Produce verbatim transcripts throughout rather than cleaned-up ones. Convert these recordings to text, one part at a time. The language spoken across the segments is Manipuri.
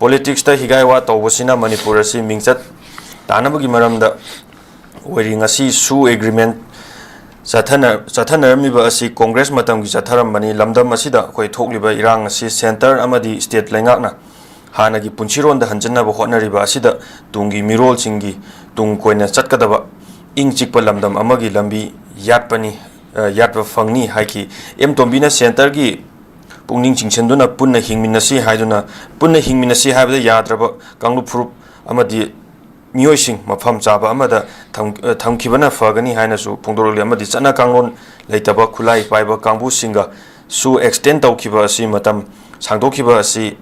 ꯄꯣꯂꯤꯇꯤꯛꯁꯇ ꯍꯤꯒꯥꯏ ꯋꯥ ꯇꯧꯕꯁꯤꯅ ꯃꯅꯤꯄꯨꯔ ꯑꯁꯤ ꯃꯤꯡꯆꯠ ꯇꯥꯅꯕꯒꯤ ꯃꯔꯝꯗ ꯑꯣꯏꯔꯤ꯫ ꯉꯁꯤ ꯁꯨ ꯑꯦꯒ꯭ꯔꯤꯃꯦꯟ ꯆꯠꯊꯅ-, ꯆꯠꯊꯅꯔꯝꯃꯤꯕ ꯑꯁꯤ ꯀꯣꯡꯒ꯭ꯔꯦꯁ ꯃꯇꯝꯒꯤ ꯆꯠꯊꯔꯝꯕꯅꯤ꯫ ꯂꯝꯗꯝ ꯑꯁꯤꯗ ꯑꯩꯈꯣꯏ ꯊꯣꯛꯂꯤꯕ ꯏꯔꯥꯡ ꯑꯁꯤ ꯁꯦꯟꯇꯔ ꯑꯃꯗꯤ ꯁ꯭ꯇꯦꯠ ꯂꯩꯉꯥꯛꯅ ꯍꯥꯟꯅꯒꯤ ꯄꯨꯟꯁꯤꯔꯣꯟꯗ ꯍꯟꯖꯤꯟꯅꯕ ꯍꯣꯠꯅꯔꯤꯕ ꯑꯁꯤꯗ ꯇꯨꯡꯒꯤ ꯃꯤꯔꯣꯜꯁꯤꯡꯒꯤ ꯇꯨꯡ ꯀꯣꯏꯅ ꯆꯠꯀꯗꯕ ꯏꯪ ꯆꯤꯛꯄ ꯂꯝꯗꯝ ꯑꯃꯒꯤ ꯂꯝꯕꯤ ꯌꯥꯠꯄꯅꯤ, ꯑ, ꯌꯥꯠꯄ ꯐꯪꯅꯤ ꯍꯥꯏꯈꯤ꯫ ꯑꯦꯝ ꯇꯣꯝꯕꯤꯅ ꯁꯦꯟꯇꯔꯒꯤ ꯄꯨꯛꯅꯤꯡ ꯆꯤꯡꯁꯤꯟꯗꯨꯅ ꯄꯨꯟꯅ ꯍꯤꯡꯃꯤꯟꯅꯁꯤ ꯍꯥꯏꯗꯨꯅ, ꯄꯨꯟꯅ ꯍꯤꯡꯃꯤꯟꯅꯁꯤ ꯍꯥꯏꯕꯗ ꯌꯥꯗ꯭ꯔꯕ ꯀꯥꯡꯂꯨꯞ ꯐꯨꯔꯨꯞ ꯑꯃꯗꯤ ꯃꯤꯑꯣꯏꯁꯤꯡ ꯃꯐꯝ ꯆꯥꯕ ꯑꯃꯗ ꯊꯝ-, ꯑ, ꯊꯝꯈꯤꯕꯅ ꯐꯒꯅꯤ ꯍꯥꯏꯅꯁꯨ ꯐꯣꯡꯗꯣꯔꯛꯂꯤ꯫ ꯑꯃꯗꯤ ꯆꯠꯅ ꯀꯥꯡꯂꯣꯟ ꯂꯩꯇꯕ ꯈꯨꯠꯂꯥꯏ ꯄꯥꯏꯕ ꯀꯥꯡꯕꯨꯁꯤꯡꯒ ꯁꯨ ꯑꯦꯛꯁꯇꯦꯟ ꯇꯧꯈꯤꯕ ꯑꯁꯤ, ꯃꯇꯝ ꯁꯥꯡꯗꯣꯛꯈꯤꯕ ꯑꯁꯤ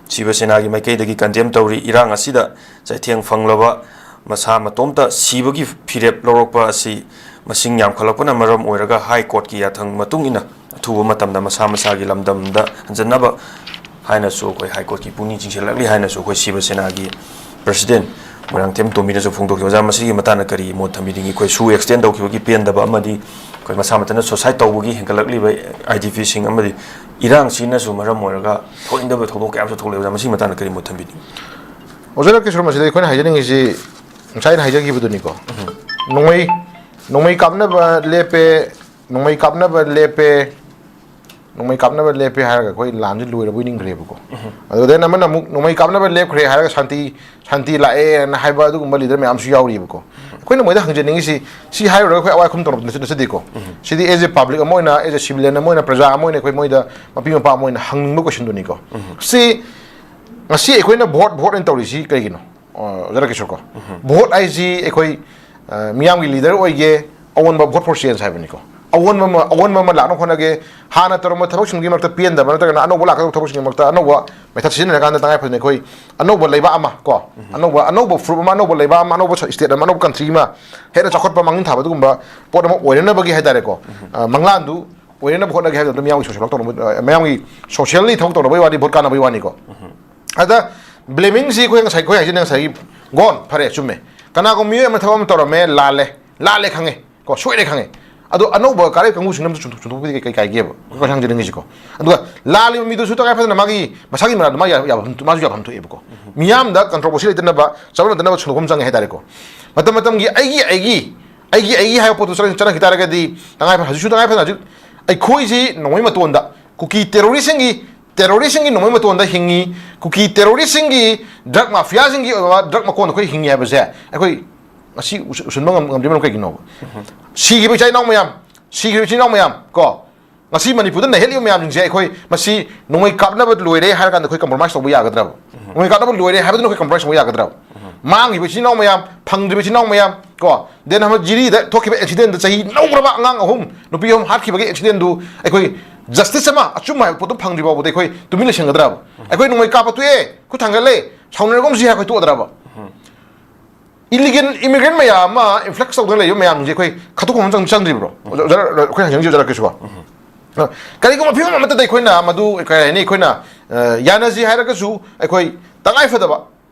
ꯁꯤꯕ ꯁꯦꯅꯥꯒꯤ ꯃꯥꯏꯀꯩꯗꯒꯤ ꯀꯟꯗꯦꯝ ꯇꯧꯔꯤ꯫ ꯏꯔꯥꯡ ꯑꯁꯤꯗ ꯆꯩꯊꯦꯡ ꯐꯪꯂꯕ ꯃꯁꯥ ꯃꯇꯣꯝꯇ ꯁꯤꯕꯒꯤ ꯐꯤꯔꯦꯞ ꯂꯧꯔꯛꯄ ꯑꯁꯤ ꯃꯁꯤꯡ ꯌꯥꯝꯈꯠꯂꯛꯄꯅ ꯃꯔꯝ ꯑꯣꯏꯔꯒ ꯍꯥꯏ ꯀꯣꯔꯠꯀꯤ ꯌꯥꯊꯪ ꯃꯇꯨꯡ ꯏꯟꯅ ꯑꯊꯨꯕ ꯃꯇꯝꯗ ꯃꯁꯥ ꯃꯁꯥꯒꯤ ꯂꯝꯗꯝꯗ ꯍꯟꯖꯟꯅꯕ ꯍꯥꯏꯅꯁꯨ ꯑꯩꯈꯣꯏ ꯍꯥꯏ ꯀꯣꯔꯠꯀꯤ ꯄꯨꯛꯅꯤꯡ ꯆꯤꯡꯁꯤꯜꯂꯛꯂꯤ ꯍꯥꯏꯅꯁꯨ ꯑꯩꯈꯣꯏ ꯁꯤꯕ ꯁꯦꯅꯥꯒꯤ ꯄ꯭ꯔꯁꯤꯗꯦꯟ ꯃꯣꯏꯔꯥꯡꯊꯦꯝ ꯇꯣꯝꯕꯤꯅꯁꯨ ꯐꯣꯡꯗꯣꯛꯈꯤ꯫ ꯑꯣꯖꯥ, ꯃꯁꯤꯒꯤ ꯃꯇꯥꯡꯗ ꯀꯔꯤ ꯃꯣꯠ ꯊꯝꯕꯤꯅꯤꯡꯉꯤ? ꯑꯩꯈꯣꯏ ꯁꯨ ꯑꯦꯛꯁꯇꯦꯟ ꯇꯧꯈꯤꯕꯒꯤ ꯄꯦꯟꯗꯕ ꯑꯃꯗꯤ ꯑꯩꯈꯣꯏ ꯃꯁꯥ ꯃꯊꯟꯇ ꯁꯨꯁꯥꯏꯠ ꯇꯧꯕꯒꯤ ꯍꯦꯟꯒꯠꯂꯛꯂꯤꯕ ꯑꯥꯏ ꯗꯤ ꯄꯤꯁꯤꯡ ꯑꯃꯗꯤ ꯏꯔꯥꯡꯁꯤꯅꯁꯨ ꯃꯔꯝ ꯑꯣꯏꯔꯒ ꯊꯣꯛꯅꯤꯡꯗꯕ ꯊꯧꯗꯣꯛ ꯀꯌꯥ ꯑꯃꯁꯨ ꯊꯣꯛꯂꯦ꯫ ꯑꯣꯖꯥ, ꯃꯁꯤꯒꯤ ꯃꯇꯥꯡꯗ ꯀꯔꯤ ꯃꯣꯠ ꯊꯝꯕꯤꯅꯤꯡꯉꯤ? ꯑꯣꯖꯥ ꯔꯥꯀꯦꯁꯣꯔ, ꯃꯁꯤꯗ ꯑꯩꯈꯣꯏꯅ ꯍꯥꯏꯖꯅꯤꯡꯉꯤꯁꯤ ꯉꯁꯥꯏ ꯑꯩꯅ ꯍꯥꯏꯖꯈꯤꯕꯗꯨꯅꯤꯀꯣ꯫ ꯎꯝ꯫ ꯅꯣꯡꯃꯩ, ꯅꯣꯡꯃꯩ ꯀꯥꯞꯅꯕ ꯂꯦꯞꯄꯦ, ꯅꯣꯡꯃꯩ ꯀꯥꯞꯅꯕ ꯂꯦꯞꯄꯦ, ꯅꯣꯡꯃꯩ ꯀꯥꯞꯅꯕ ꯂꯦꯞꯄꯦ ꯍꯥꯏꯔꯒ ꯑꯩꯈꯣꯏ ꯂꯥꯟꯁꯤ ꯂꯣꯏꯔꯕꯣꯏ ꯅꯤꯡꯈ꯭ꯔꯦꯕꯀꯣ꯫ ꯎꯝ꯫ ꯑꯗꯨꯗꯩꯅ ꯑꯃꯅ ꯑꯃꯨꯛ ꯅꯣꯡꯃꯩ ꯀꯥꯞꯅꯕ ꯂꯦꯞꯈ꯭ꯔꯦ ꯍꯥꯏꯔꯒ ꯁꯥꯟꯇꯤ, ꯁꯥꯟꯇꯤ ꯂꯥꯛꯑꯦꯅ ꯍꯥꯏꯕ ꯑꯗꯨꯒꯨꯝꯕ ꯂꯤꯗꯔ ꯃꯌꯥꯝꯁꯨ ꯌꯥꯎꯔꯤꯕꯀꯣ꯫ ꯑꯩꯈꯣꯏꯅ ꯃꯣꯏꯗ ꯍꯪꯖꯅꯤꯡꯉꯤꯁꯤ, ꯁꯤ ꯍꯥꯏꯔꯨꯔꯒ ꯑꯩꯈꯣꯏ ꯑꯋꯥꯏ ꯑꯈꯨꯝ ꯇꯧꯔꯛꯄ ꯅꯠꯆ-, ꯅꯠꯆꯗꯦꯀꯣ꯫ ꯎꯝ꯫ ꯁꯤꯗꯤ as a public ꯑꯃ ꯑꯣꯏꯅ, as a civilian ꯑꯃ ꯑꯣꯏꯅ, ꯄ꯭ꯔꯖꯥ ꯑꯃ ꯑꯣꯏꯅ ꯑꯩꯈꯣꯏ ꯃꯣꯏꯗ, ꯃꯄꯤ ꯃꯄꯥ ꯑꯃ ꯑꯣꯏꯅ ꯍꯪꯅꯤꯡꯕ questionꯗꯨꯅꯤꯀꯣ꯫ ꯎꯝ꯫ ꯁꯤ ꯉꯁꯤ ꯑꯩꯈꯣꯏꯅ ꯚꯣꯠ, ꯚꯣꯠ ꯑꯣꯏꯅ ꯇꯧꯔꯤꯁꯤ ꯀꯔꯤꯒꯤꯅꯣ? ꯑ, ꯑꯣꯖꯥ ꯔꯥꯀꯦꯁꯣꯔ ꯀꯣ, ꯎꯝ꯫ ꯚꯣꯠ ꯍꯥꯏꯁꯤ ꯑꯩꯈꯣꯏ, ꯑ, ꯃꯤꯌꯥꯝꯒꯤ ꯂꯤꯗꯔ ꯑꯣꯏꯒꯦ, ꯑꯑꯣꯟꯕ, vote for change ꯍꯥꯏꯕꯅꯤꯀꯣ꯫ ꯑꯑꯣꯟꯕ ꯑꯃ, ꯑꯑꯣꯟꯕ ꯑꯃ ꯂꯥꯛꯅꯕ ꯍꯣꯠꯅꯒꯦ, ꯍꯥꯟꯅ ꯇꯧꯔꯝꯕ ꯊꯕꯛꯁꯤꯡꯒꯤ ꯃꯔꯛꯇ ꯄꯦꯟꯗꯕ ꯅꯠꯇ꯭ꯔꯒꯅ ꯑꯅꯧꯕ ꯂꯥꯛꯀꯗꯕ ꯊꯕꯛꯁꯤꯡꯒꯤ ꯃꯔꯛꯇ ꯑꯅꯧꯕ method ꯁꯤꯖꯤꯟꯅꯔꯀꯥꯟꯗ ꯇꯉꯥꯏ ꯐꯗꯅ ꯑꯩꯈꯣꯏ ꯑꯅꯧꯕ ꯂꯩꯕꯥꯛ ꯑꯃ ꯀꯣ, ꯎꯝ꯫ ꯑꯅꯧꯕ, ꯑꯅꯧꯕ ꯐꯨꯔꯨꯞ ꯑꯃ, ꯑꯅꯧꯕ ꯂꯩꯕꯥꯛ ꯑꯃ, ꯑꯅꯧꯕ state ꯑꯃ, ꯑꯅꯧꯕ country ꯑꯃ ꯍꯦꯟꯅ ꯆꯥꯎꯈꯠꯄ, ꯃꯥꯡꯅꯤꯡ ꯊꯥꯕ ꯑꯗꯨꯒꯨꯝꯕ ꯄꯣꯠ ꯑꯃ ꯑꯣꯏꯅꯅꯕꯒꯤ ꯍꯥꯏꯇꯥꯔꯦꯀꯣ, ꯎꯝ꯫ ꯑ, ꯃꯪꯂꯥꯟꯗꯨ ꯑꯣꯏꯅꯅꯕ ꯍꯣꯠꯅꯒꯦ ꯍꯥꯏꯕꯗ ꯃꯤꯌꯥꯝꯒꯤ social ꯊꯕꯛ ꯇꯧꯅꯕ, ꯑ, ꯃꯌꯥꯝꯒꯤ socially ꯊꯕꯛ ꯇꯧꯅꯕꯒꯤ ꯋꯥꯅꯤ, ꯚꯣꯠ ꯀꯥꯟꯅꯕꯒꯤ ꯋꯥꯅꯤꯀꯣ꯫ ꯎꯝ꯫ ꯑꯗ blamingꯁꯤ ꯑꯩꯈꯣꯏ ꯉꯁꯥꯏ, ꯑꯩꯈꯣꯏ ꯍꯥꯏꯁꯤꯅ ꯉꯁꯥꯏꯒꯤ ꯒꯣꯟ ꯐꯔꯦ, ꯆꯨꯝꯃꯦ꯫ ꯀꯅꯥꯒꯨꯝꯕ ꯃꯤꯑꯣꯏ ꯑꯃ ꯊꯕꯛ ꯑꯃ ꯇꯧꯔꯝꯃꯦ, ꯂꯥꯜꯂꯦ, ꯂꯥꯜꯂꯦ ꯈꯪꯉꯦ ꯀꯣ, ꯁꯣꯏꯔꯦ ꯈꯪꯉꯦ꯫ ꯑꯗꯣ ꯑꯅꯧꯕ ꯀꯥꯔꯛꯏ ꯀꯥꯡꯕꯨꯁꯤꯡꯅ ꯑꯃꯁꯨ ꯆꯨꯝꯊꯣꯛ ꯆꯨꯝꯊꯣꯛꯄꯗꯤ ꯀꯩ ꯀꯥꯏꯒꯦꯕ? ꯑꯩꯈꯣꯏ ꯍꯪꯖꯅꯤꯡꯉꯤꯁꯤꯀꯣ꯫ ꯑꯗꯨꯒ ꯂꯥꯜꯂꯤꯕ ꯃꯤꯗꯨꯁꯨ ꯇꯉꯥꯏ ꯐꯗꯅ ꯃꯥꯒꯤ ꯃꯁꯥꯒꯤ ꯃꯔꯥꯜꯗꯣ ꯃꯥ ꯌꯥ- ꯌꯥꯐꯝ ꯃꯥꯁꯨ ꯌꯥꯐꯝ ꯊꯣꯛꯑꯦꯕꯀꯣ꯫ ꯃꯤꯌꯥꯝꯗ ꯀꯟꯇ꯭ꯔꯣꯕꯔꯁꯤ ꯂꯩꯇꯅꯕ, ꯆꯠꯅꯗꯅꯕ ꯁꯪꯗꯣꯛꯐꯝ ꯆꯪꯉꯦ ꯍꯥꯏꯇꯥꯔꯦꯀꯣ꯫ ꯃꯇꯝ ꯃꯇꯝꯒꯤ ꯑꯩꯒꯤ ꯑꯩꯒꯤ ꯑꯩꯒꯤ ꯑꯩꯒꯤ ꯍꯥꯏꯕ ꯄꯣꯠꯇꯨ ꯆꯠꯅ- ꯆꯠꯅꯈꯤ ꯇꯥꯔꯒꯗꯤ ꯇꯉꯥꯏ ꯐꯗꯅ ꯍꯧꯖꯤꯛꯁꯨ ꯇꯉꯥꯏ ꯐꯗꯅ ꯍꯧꯖꯤꯛ ꯑꯩꯈꯣꯏꯁꯤ ꯅꯣꯡꯃꯩ ꯃꯇꯣꯟꯗ ꯀꯨꯀꯤ ꯇꯦꯔꯣꯔꯤꯁꯁꯤꯡꯒꯤ ꯇꯦꯔꯣꯔꯤꯁꯁꯤꯡꯒꯤ ꯅꯣꯡꯃꯩ ꯃꯇꯣꯟꯗ ꯍꯤꯡꯉꯤ꯫ ꯀꯨꯀꯤ ꯇꯦꯔꯣꯔꯤꯁꯁꯤꯡꯒꯤ ꯗ꯭ꯔꯒ ꯃꯥꯐꯤꯌꯥꯁꯤꯡꯒꯤ ꯑꯣꯏꯕ ꯗ꯭ꯔꯒ ꯃꯀꯣꯟꯗ ꯑꯩꯈꯣꯏ ꯍꯤꯡꯉꯤ ꯍꯥꯏꯕꯁꯦ ꯑꯩꯈꯣꯏ ꯉꯁꯤ ꯎꯁ- ꯎꯁꯟꯕ ꯉꯝ- ꯉꯝꯗ꯭ꯔꯤꯕꯅ ꯀꯩꯒꯤꯅꯣꯕ? ꯁꯤꯈꯤꯕ ꯏꯆꯥ ꯏꯅꯥꯎ ꯃꯌꯥꯝ, ꯁꯤꯈꯤꯕ ꯏꯆꯤꯟ ꯏꯅꯥꯎ ꯃꯌꯥꯝ ꯀꯣ, ꯉꯁꯤ ꯃꯅꯤꯄꯨꯔꯗ ꯅꯩꯍꯠꯂꯤꯕ ꯃꯌꯥꯝꯁꯤꯡꯁꯦ ꯑꯩꯈꯣꯏ ꯃꯁꯤ ꯅꯣꯡꯃꯩ ꯀꯥꯞꯅꯕ ꯂꯣꯏꯔꯦ ꯍꯥꯏꯔ ꯀꯥꯟꯗ ꯑꯩꯈꯣꯏ ꯀꯝꯄ꯭ꯔꯣꯃꯥꯏꯁ ꯇꯧꯕ ꯌꯥꯒꯗ꯭ꯔꯕ? ꯅꯣꯡꯃꯩ ꯀꯥꯞꯅꯕ ꯂꯣꯏꯔꯦ ꯍꯥꯏꯕꯗꯨꯅ ꯑꯩꯈꯣꯏ ꯀꯝꯄ꯭ꯔꯣꯃꯥꯏꯁ ꯇꯧꯕ ꯌꯥꯒꯗ꯭ꯔꯕ? ꯃꯥꯡꯈꯤꯕ ꯏꯆꯤꯟ ꯏꯅꯥꯎ ꯃꯌꯥꯝ, ꯐꯪꯗ꯭ꯔꯤꯕ ꯏꯆꯤꯟ ꯏꯅꯥꯎ ꯃꯌꯥꯝ ꯀꯣ, ꯗꯦꯟ ꯍꯥꯏꯕ ꯖꯤꯔꯤꯗ ꯊꯣꯛꯈꯤꯕ ꯑꯦꯛꯁꯤꯗꯦꯟꯗ ꯆꯍꯤ ꯅꯧꯔꯕ ꯑꯉꯥꯡ ꯑꯍꯨꯝ, ꯅꯨꯄꯤ ꯑꯍꯨꯝ ꯍꯥꯠꯈꯤꯕꯒꯤ ꯑꯦꯛꯁꯤꯗꯦꯟꯗꯨ ꯑꯩꯈꯣꯏ ꯖꯁꯇꯤꯁ ꯑꯃ ꯑꯆꯨꯝꯕ ꯍꯥꯏꯕ ꯄꯣꯠꯇꯨ ꯐꯪꯗ꯭ꯔꯤ ꯐꯥꯎꯕꯗ ꯑꯩꯈꯣꯏ ꯇꯨꯃꯤꯟ ꯂꯩꯁꯟꯒꯗ꯭ꯔꯕ? ꯑꯩꯈꯣꯏ ꯅꯣꯡꯃꯩ ꯀꯥꯞꯄ ꯇꯣꯛꯑꯦ, ꯈꯨꯠ ꯊꯥꯡꯒꯠꯂꯦ, ꯁꯥꯎꯅꯔꯒꯨꯝꯁꯤ ꯍꯥꯏꯔ ꯑꯩꯈꯣꯏ ꯇꯣꯛꯑꯗ꯭ꯔꯕ? ꯏꯂꯤꯒꯦꯜ ꯏꯃꯤꯒ꯭ꯔꯦꯟ ꯃꯌꯥꯝ ꯑꯃ ꯏꯟꯐ꯭ꯂꯛꯁ ꯇꯧꯗꯅ ꯂꯩꯕ ꯃꯌꯥꯝꯁꯦ ꯑꯩꯈꯣꯏ ꯈꯠꯇꯣꯛꯐꯝ ꯑꯃ ꯆꯪ- ꯆꯪꯗ꯭ꯔꯤꯕ꯭ꯔꯣ? ꯑꯣꯖꯥ- ꯑꯣꯖꯥ- ꯑꯩꯈꯣꯏ ꯍꯪꯖꯅꯤꯡꯉꯤ ꯑꯣꯖꯥ ꯔꯥꯀꯦꯁꯀꯣ꯫ ꯑ, ꯀꯔꯤꯒꯨꯝꯕ ꯐꯤꯕꯝ ꯑꯃꯠꯇꯗ ꯑꯩꯈꯣꯏꯅ ꯃꯗꯨ ꯀꯔꯤ ꯍꯥꯏꯅꯤ, ꯑꯩꯈꯣꯏꯅ ꯑ, ꯌꯥꯅꯁꯤ ꯍꯥꯏꯔꯒꯁꯨ ꯑꯩꯈꯣꯏ ꯇꯉꯥꯏ ꯐꯗꯕ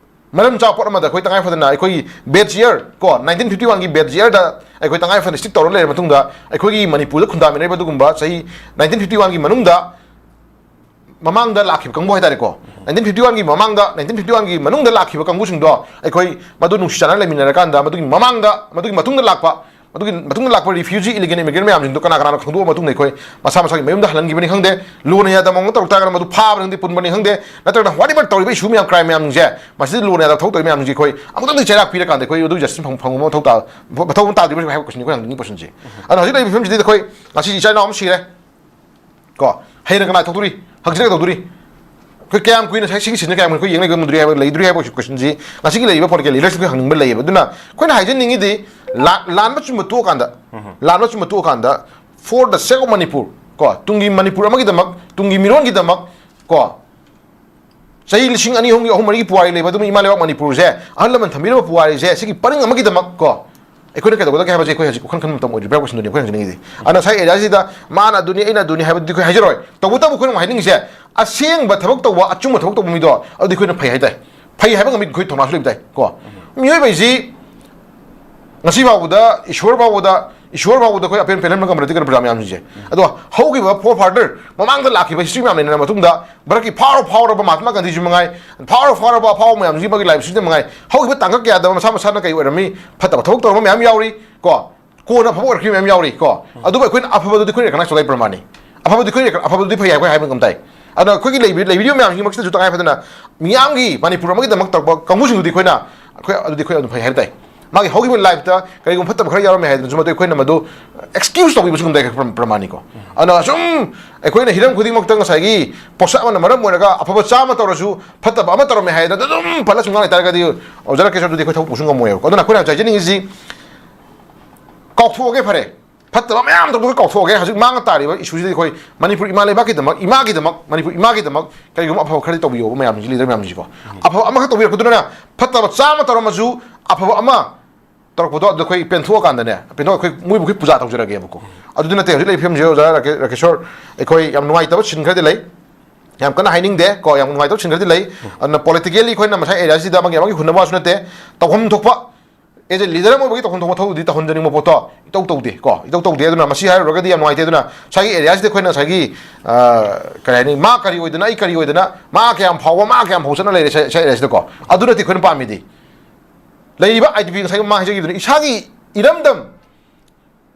ꯃꯔꯝ ꯆꯥꯕ ꯄꯣꯠ ꯑꯃꯗ ꯑꯩꯈꯣꯏ ꯇꯉꯥꯏ ꯐꯗꯅ ꯑꯩꯈꯣꯏꯒꯤ ꯕꯦꯠ ꯌꯔ ꯀꯣ, ꯅꯥꯏꯟꯇꯤꯟ ꯐꯤꯐꯇꯤ ꯋꯥꯟꯒꯤ ꯕꯦꯠ ꯌꯔꯗ ꯑꯩꯈꯣꯏ ꯇꯉꯥꯏ ꯐꯗꯅ ꯁ꯭ꯇꯤꯛ ꯇꯧꯔ ꯂꯩꯔꯕ ꯃꯇꯨꯡꯗ ꯑꯩꯈꯣꯏꯒꯤ ꯃꯅꯤꯄꯨꯔꯗ ꯈꯨꯟꯗꯥꯃꯤꯟꯅꯔꯤꯕ ꯑꯗꯨꯒꯨꯝꯕ ꯆꯍꯤ ꯅꯥꯏꯟꯇꯤꯟ ꯐꯤꯐꯇꯤ ꯋꯥꯟꯒꯤ ꯃꯅꯨꯡꯗ ꯃꯃꯥꯡꯗ ꯂꯥꯛꯈꯤꯕ ꯀꯥꯡꯕꯨ ꯍꯥꯏꯇꯥꯔꯦꯀꯣ, ꯅꯥꯏꯟꯇꯤꯟ ꯐꯤꯐꯇꯤ ꯋꯥꯟꯒꯤ ꯃꯃꯥꯡꯗ, ꯅꯥꯏꯟꯇꯤꯟ ꯐꯤꯐꯇꯤ ꯋꯥꯟꯒꯤ ꯃꯅꯨꯡꯗ ꯂꯥꯛꯈꯤꯕ ꯀꯥꯡꯕꯨꯁꯤꯡꯗꯣ ꯑꯩꯈꯣꯏ ꯃꯗꯨ ꯅꯨꯡꯁꯤ ꯆꯥꯟꯅꯅ ꯂꯩꯃꯤꯟꯅꯔꯀꯥꯟꯗ ꯃꯗꯨꯒꯤ ꯃꯃꯥꯡꯗ, ꯃꯗꯨꯒꯤ ꯃꯇꯨꯡꯗ ꯂꯥꯛꯄ, ꯃꯗꯨꯒꯤ ꯃꯇꯨꯡꯗ ꯂꯥꯛꯄ ꯔꯤꯐ꯭ꯌꯨꯖꯤ ꯏꯂꯤꯒꯦꯜ ꯏꯃꯤꯒ꯭ꯔꯦꯟ ꯃꯌꯥꯝꯁꯤꯡꯗꯣ ꯀꯅꯥ ꯀꯅꯥꯅꯣ ꯈꯪꯗꯣꯛꯑ ꯃꯇꯨꯡꯗ ꯑꯩꯈꯣꯏ ꯃꯁꯥ ꯃꯁꯥꯒꯤ ꯃꯌꯨꯝꯗ ꯍꯜꯍꯟꯈꯤꯕꯅꯤ ꯈꯪꯗꯦ, ꯂꯨꯅ ꯌꯥꯗꯕ ꯃꯑꯣꯡꯗ ꯇꯧꯔꯛ ꯇꯥꯔꯒꯅ ꯃꯗꯨ ꯐꯥꯕꯅꯤ ꯈꯪꯗꯦ, ꯄꯨꯟꯕꯅꯤ ꯈꯪꯗꯦ, ꯅꯠꯇ꯭ꯔꯒꯅ whatever ꯇꯧꯔꯤꯕ ꯏꯁꯨ ꯃꯌꯥꯝ, ꯀ꯭ꯔꯥꯏꯝ ꯃꯌꯥꯝꯁꯤꯡꯁꯦ, ꯃꯁꯤꯗ ꯂꯨꯅ ꯌꯥꯗꯕ ꯊꯕꯛ ꯇꯧꯔꯤꯕ ꯃꯌꯥꯝꯁꯤꯡꯁꯦ ꯑꯩꯈꯣꯏ ꯑꯃꯨꯛꯇꯪꯗꯤ ꯆꯩꯔꯥꯛ ꯄꯤꯔꯀꯥꯟꯗ ꯑꯩꯈꯣꯏ ꯑꯗꯨ ꯖꯁꯇꯤꯁ ꯐꯪ- ꯐꯪꯕ ꯃꯊꯧ ꯇꯥ- ꯃꯊꯧ ꯑꯃ ꯇꯥꯗ꯭ꯔꯤꯕ꯭ꯔꯥ ꯍꯥꯏꯕ ꯀꯣꯏꯁꯟꯅꯤ ꯑꯩꯈꯣꯏ ꯍꯪꯅꯤꯡꯉꯤ ꯀꯣꯏꯁꯟꯁꯦ꯫ ꯑꯗꯨꯅ ꯍꯧꯖꯤꯛ ꯂꯩꯔꯤꯕ ꯐꯤꯕꯝꯁꯤꯗꯤ ꯑꯩꯈꯣꯏ ꯉꯁꯤ ꯏꯆꯥ ꯏꯅꯥꯎ ꯑꯃ ꯁꯤꯔꯦ ꯀꯣ, ꯍꯌꯦꯡ ꯀꯅꯥ ꯊꯣꯛꯇꯣꯔꯤ? ꯍꯪꯆꯤꯠ ꯀꯅꯥ ꯇꯧꯗꯣꯔꯤ? ꯑꯩꯈꯣꯏ ꯀꯌꯥꯝ ꯀꯨꯏꯅ ꯁꯤ- ꯁꯤꯒꯤ ꯁꯤꯖꯟ ꯀꯌꯥꯝ ꯀꯨꯏꯅ ꯑꯩꯈꯣꯏ ꯌꯦꯡꯂꯒ ꯉꯝꯗꯣꯔꯤ ꯍꯥꯏꯕ, ꯂꯩꯗꯣꯔꯤ ꯍꯥꯏꯕ ꯀꯣꯏꯁꯟꯁꯤ ꯉꯁꯤꯒꯤ ꯂꯩꯔꯤꯕ ꯄꯣꯂꯤꯇꯤꯀꯦꯜ ꯂꯤꯗꯔꯁꯤꯡ ꯑꯩꯈꯣꯏ ꯍꯪꯅꯤꯡꯕ ꯂꯩꯌꯦꯕ꯫ ꯑꯗꯨꯅ ꯑꯩꯈꯣꯏꯅ ꯍꯥꯏꯖꯅꯤꯡꯉꯤꯗꯤ ꯂꯥ- ꯂꯥꯟꯕ ꯆꯨꯝꯕ ꯇꯣꯛꯑꯀꯥꯟꯗ, ꯂꯥꯟꯕ ꯆꯨꯝꯕ ꯇꯣꯛꯑꯀꯥꯟꯗ for the sake of Manipur ꯀꯣ, ꯇꯨꯡꯒꯤ ꯃꯅꯤꯄꯨꯔ ꯑꯃꯒꯤꯗꯃꯛ, ꯇꯨꯡꯒꯤ ꯃꯤꯔꯣꯟꯒꯤꯗꯃꯛ ꯀꯣ, ꯆꯍꯤ ꯂꯤꯁꯤꯡ ꯑꯅꯤ, ꯑꯍꯨꯝꯒꯤ, ꯑꯍꯨꯝ, ꯃꯔꯤꯒꯤ ꯄꯨꯋꯥꯔꯤ ꯂꯩꯕ ꯑꯗꯨꯝ ꯏꯃꯥ ꯂꯩꯕꯥꯛ ꯃꯅꯤꯄꯨꯔꯁꯦ ꯑꯍꯜ ꯂꯃꯟ ꯊꯝꯕꯤꯔꯕ ꯄꯨꯋꯥꯔꯤꯁꯦ ꯁꯤꯒꯤ ꯄꯔꯤꯡ ꯑꯃꯒꯤꯗꯃꯛ ꯀꯣ, ꯑꯩꯈꯣꯏꯅ ꯀꯩꯗꯧꯒꯗꯒꯦ ꯍꯥꯏꯕꯁꯦ ꯑꯩꯈꯣꯏ ꯍꯧꯖꯤꯛ ꯋꯥꯈꯜ ꯈꯟꯕ ꯃꯇꯝ ꯑꯣꯏꯗ꯭ꯔꯤꯕ꯭ꯔꯥ ꯍꯥꯏꯕ ꯀꯣꯏꯁꯟꯗꯨꯅꯤ ꯑꯩꯈꯣꯏ ꯍꯪꯖꯅꯤꯡꯉꯤꯁꯦ꯫ ꯑꯗꯨꯅ ꯉꯁꯥꯏ ꯑꯦꯔꯤꯌꯥꯁꯤꯗ ꯃꯥꯅ ꯑꯗꯨꯅꯤ, ꯑꯩꯅ ꯑꯗꯨꯅꯤ ꯍꯥꯏꯕꯗꯨꯗꯤ ꯑꯩꯈꯣꯏ ꯍꯥꯏꯖꯔꯣꯏ꯫ ꯇꯧꯕꯇꯕꯨ ꯑꯩꯈꯣꯏꯅ ꯑꯃꯨꯛ ꯍꯥꯏꯅꯤꯡꯉꯤꯁꯦ ꯑꯁꯦꯡꯕ ꯊꯕꯛ ꯇꯧꯕ, ꯑꯆꯨꯝꯕ ꯊꯕꯛ ꯇꯧꯕ ꯃꯤꯗꯣ ꯑꯗꯨꯗꯤ ꯑꯩꯈꯣꯏꯅ ꯐꯩ ꯍꯥꯏꯇꯥꯏ꯫ ꯐꯩ ꯍꯥꯏꯕ ꯉꯝꯃꯤ ꯑꯩꯈꯣꯏ ꯊꯧꯅꯥꯁꯨ ꯂꯩꯕ ꯇꯥꯏ ꯀꯣ꯫ ꯃꯤꯑꯣꯏꯕ ꯍꯥꯏꯁꯤ ꯉꯁꯤ ꯐꯥꯎꯕꯗ, ꯏꯁꯣꯔ ꯐꯥꯎꯕꯗ ꯏꯁꯣꯔ ꯐꯥꯎꯕꯗ ꯑꯩꯈꯣꯏ ꯑꯄꯦꯟ ꯄꯦꯜꯍꯟꯕ ꯉꯝꯕ ꯅꯠꯇꯦ ꯀꯩꯅꯣ ꯄ꯭ꯔꯖꯥ ꯃꯌꯥꯝꯁꯤꯡꯁꯦ꯫ ꯑꯗꯣ ꯍꯧꯈꯤꯕ ꯐꯣꯔ ꯐꯥꯗꯔ, ꯃꯃꯥꯡꯗ ꯂꯥꯛꯈꯤꯕ ꯍꯤꯁꯇ꯭ꯔꯤ ꯃꯌꯥꯝ ꯂꯩꯅꯔ ꯃꯇꯨꯡꯗ, ꯚꯥꯔꯠꯀꯤ ꯐꯥꯎꯔ ꯐꯥꯎꯔꯕ ꯃꯍꯥꯇꯃꯥ ꯒꯥꯟꯙꯤꯁꯨ ꯃꯉꯥꯏ, ꯐꯥꯎꯔ ꯐꯥꯎꯔꯕ ꯑꯐꯥꯎꯕ ꯃꯌꯥꯝꯁꯤꯒꯤ ꯃꯥꯒꯤ ꯂꯥꯏꯐ ꯍꯤꯁꯇ꯭ꯔꯤꯗ ꯃꯉꯥꯏ, ꯍꯧꯈꯤꯕ ꯇꯥꯡꯀꯛ ꯀꯌꯥꯗ ꯃꯁꯥ ꯃꯁꯥꯅ ꯀꯩ ꯑꯣꯏꯔꯝꯃꯤ, ꯐꯠꯇꯕ ꯊꯕꯛ ꯇꯧꯔꯝꯕ ꯃꯌꯥꯝ ꯌꯥꯎꯔꯤ ꯀꯣ, ꯀꯣꯟꯅ ꯑꯐꯕ ꯑꯣꯏꯔꯛꯈꯤꯕ ꯃꯌꯥꯝ ꯌꯥꯎꯔꯤ ꯀꯣ꯫ ꯑꯗꯨꯕꯨ ꯑꯩꯈꯣꯏꯅ ꯑꯐꯕꯗꯨꯗꯤ ꯑꯩꯈꯣꯏꯅ ꯔꯤꯀꯒꯅꯥꯏꯁ ꯇꯧꯗꯥꯏ ꯄ꯭ꯔꯃꯥꯅꯤ꯫ ꯑꯐꯕꯗꯨꯗꯤ ꯑꯩꯈꯣꯏ, ꯑꯐꯕꯗꯨꯗꯤ ꯐꯩ ꯍꯥꯏ ꯑꯩꯈꯣꯏ ꯍꯥꯏꯕ ꯉꯝ ꯇꯥꯏ꯫ ꯑꯗꯨꯅ ꯑꯩꯈꯣꯏꯒꯤ ꯂꯩꯕꯤ-, ꯂꯩꯕꯤꯔꯤꯕ ꯃꯌꯥꯝꯁꯤꯡꯃꯛꯁꯤꯗꯁꯨ ꯇꯉꯥꯏ ꯐꯗꯅ ꯃꯤꯌꯥꯝꯒꯤ, ꯃꯅꯤꯄꯨꯔ ꯑꯃꯒꯤꯗꯃꯛ ꯇꯧꯔꯛꯄ ꯀꯥꯡꯕꯨꯁꯤꯡꯗꯨꯗꯤ ꯑꯩꯈꯣꯏꯅ, ꯑꯩꯈꯣꯏ ꯑꯗꯨꯗꯤ ꯑꯩꯈꯣꯏ ꯑꯗꯨꯝ ꯐꯩ ꯍꯥꯏꯕ ꯇꯥꯏ꯫ ꯃꯥꯒꯤ ꯍꯧꯈꯤꯕ ꯂꯥꯏꯐꯇ ꯀꯔꯤꯒꯨꯝꯕ ꯐꯠꯇꯕ ꯈꯔ ꯌꯥꯎꯔꯝꯃꯦ ꯍꯥꯏꯗꯅꯁꯨ ꯃꯗꯨ ꯑꯩꯈꯣꯏꯅ ꯃꯗꯨ ꯑꯦꯛꯁꯀ꯭ꯌꯨꯁ ꯇꯧꯕꯤꯕꯁꯨ ꯉꯝꯗꯦ ꯄ꯭ꯔ-, ꯄ꯭ꯔꯃꯥꯅꯤꯀꯣ꯫ ꯑꯗꯨꯅ ꯁꯨꯝ ꯑꯩꯈꯣꯏꯅ ꯍꯤꯔꯝ ꯈꯨꯗꯤꯡꯃꯛꯇ ꯉꯁꯥꯏꯒꯤ ꯄꯣꯠꯁꯛ ꯑꯃꯅ ꯃꯔꯝ ꯑꯣꯏꯔꯒ ꯑꯐꯕ ꯆꯥꯝꯃ ꯇꯧꯔꯁꯨ ꯐꯠꯇꯕ ꯑꯃ ꯇꯧꯔꯝꯃꯦ ꯍꯥꯏꯗꯅ ꯑꯗꯨꯝ ꯄꯜꯂ ꯁꯨꯝ ꯉꯥꯡ ꯂꯩꯇꯥꯔꯒꯗꯤ ꯑꯣꯖꯥ ꯔꯥꯀꯦꯁ ꯑꯗꯨꯗꯤ ꯑꯩꯈꯣꯏ ꯊꯕꯛ ꯄꯨꯁꯨ ꯉꯝꯃꯣꯏꯕꯀꯣ꯫ ꯑꯗꯨꯅ ꯑꯩꯈꯣꯏꯅ ꯍꯧꯖꯤꯛ ꯍꯥꯏꯖꯅꯤꯡꯉꯤꯁꯤ ꯀꯥꯎꯊꯣꯛꯑꯒꯦ ꯐꯔꯦ꯫ ꯐꯠꯇꯕ ꯃꯌꯥꯝꯗꯣ ꯑꯩꯈꯣꯏ ꯀꯥꯎꯊꯣꯛꯑꯒꯦ꯫ ꯍꯧꯖꯤꯛ ꯃꯥꯡꯉ ꯇꯥꯔꯤꯕ ꯏꯁꯨꯁꯤꯗꯤ ꯑꯩꯈꯣꯏ ꯃꯅꯤꯄꯨꯔ ꯏꯃꯥ ꯂꯩꯕꯥꯛꯀꯤꯗꯃꯛ, ꯏꯃꯥꯒꯤꯗꯃꯛ, ꯃꯅꯤꯄꯨꯔ ꯏꯃꯥꯒꯤꯗꯃꯛ ꯀꯔꯤꯒꯨꯝꯕ ꯑꯐꯕ ꯈꯔꯗꯤ ꯇꯧꯕꯤꯌꯣꯕ ꯃꯌꯥꯝꯁꯤꯡꯁꯤ, ꯂꯤꯗꯔ ꯃꯌꯥꯝꯁꯤꯀꯣ꯫ ꯑꯐꯕ ꯑꯃꯈꯛ ꯇꯧꯕꯤꯔꯛꯄꯗꯨꯅꯅꯦ, ꯐꯠꯇꯕ ꯆꯥꯝꯃ ꯇꯧꯔꯝꯃꯁꯨ ꯑꯐꯕ ꯑꯃ ꯇꯧꯔꯛꯄꯗꯣ ꯑꯗꯨꯗ ꯑꯩꯈꯣꯏ ꯄꯦꯟꯊꯣꯛꯑꯀꯥꯟꯗꯅꯦ, ꯄꯦꯟꯊꯣꯛ-, ꯑꯩꯈꯣꯏ ꯃꯣꯏꯕꯨ ꯑꯩꯈꯣꯏ ꯄꯨꯖꯥ ꯇꯧꯖꯔꯒꯦꯕꯀꯣ꯫ ꯑꯗꯨꯗꯤ ꯅꯠꯇꯦ, ꯍꯧꯖꯤꯛ ꯂꯩꯔꯤꯕ ꯐꯤꯕꯝꯁꯦ ꯑꯣꯖꯥ ꯔꯥꯀꯦ-, ꯔꯥꯀꯦꯁꯣꯔ, ꯑꯩꯈꯣꯏ ꯌꯥꯝ ꯅꯨꯡꯉꯥꯏꯇꯕ ꯁꯤꯟ ꯈꯔꯗꯤ ꯂꯩ꯫ ꯌꯥꯝ ꯀꯟꯅ ꯍꯥꯏꯅꯤꯡꯗꯦ ꯀꯣ, ꯌꯥꯝ ꯅꯨꯡꯉꯥꯏꯇꯕ ꯁꯤꯟ ꯈꯔꯗꯤ ꯂꯩ꯫ ꯑꯗꯨꯅ ꯄꯣꯂꯤꯇꯤꯀꯦꯜꯂꯤ ꯑꯩꯈꯣꯏꯅ ꯃꯁꯥ ꯑꯦꯔꯤꯌꯥꯁꯤꯗ ꯑꯃꯒꯤ ꯑꯃꯒꯤ ꯍꯨꯟꯅꯕ ꯋꯥꯁꯨ ꯅꯠꯇꯦ꯫ ꯇꯧꯐꯝ ꯊꯣꯛꯄ ꯑꯦꯖ ꯑꯦ ꯂꯤꯗꯔ ꯑꯃ ꯑꯣꯏꯕꯒꯤ ꯇꯧꯐꯝ ꯊꯣꯛꯄ ꯊꯕꯛꯇꯨꯗꯤ ꯇꯧꯍꯟꯖꯅꯤꯡꯕ ꯄꯣꯠꯇꯣ ꯏꯇꯧ ꯇꯧꯗꯦ ꯀꯣ, ꯏꯇꯧ ꯇꯧꯗꯦ꯫ ꯑꯗꯨꯅ ꯃꯁꯤ ꯍꯥꯏꯔꯨꯔꯒꯗꯤ ꯌꯥꯝ ꯅꯨꯡꯉꯥꯏꯇꯦ꯫ ꯑꯗꯨꯅ ꯉꯁꯥꯏꯒꯤ ꯑꯦꯔꯤꯌꯥꯁꯤꯗ ꯑꯩꯈꯣꯏꯅ ꯉꯁꯥꯏꯒꯤ, ꯑ, ꯀꯔꯤ ꯍꯥꯏꯅꯤ, ꯃꯥ ꯀꯔꯤ ꯑꯣꯏꯗꯅ, ꯑꯩ ꯀꯔꯤ ꯑꯣꯏꯗꯅ, ꯃꯥ ꯀꯌꯥꯝ ꯐꯥꯎꯕ, ꯃꯥ ꯀꯌꯥꯝ ꯐꯥꯎ ꯆꯠꯅ ꯂꯩꯔꯦ ꯁ-, ꯁ-, ꯑꯦꯔꯤꯌꯥꯁꯤꯗꯀꯣ꯫ ꯑꯗꯨ ꯅꯠꯇꯦ ꯑꯩꯈꯣꯏꯅ ꯄꯥꯝꯃꯤꯗꯤ꯫ ꯂꯩꯔꯤꯕ ꯑꯥꯏ ꯗꯤ ꯄꯤ ꯉꯁꯥꯏꯒꯤ ꯃꯃꯥꯡ ꯍꯥꯏꯖꯈꯤꯕꯗꯨꯅ ꯏꯁꯥꯒꯤ ꯏꯔꯝꯗꯝ,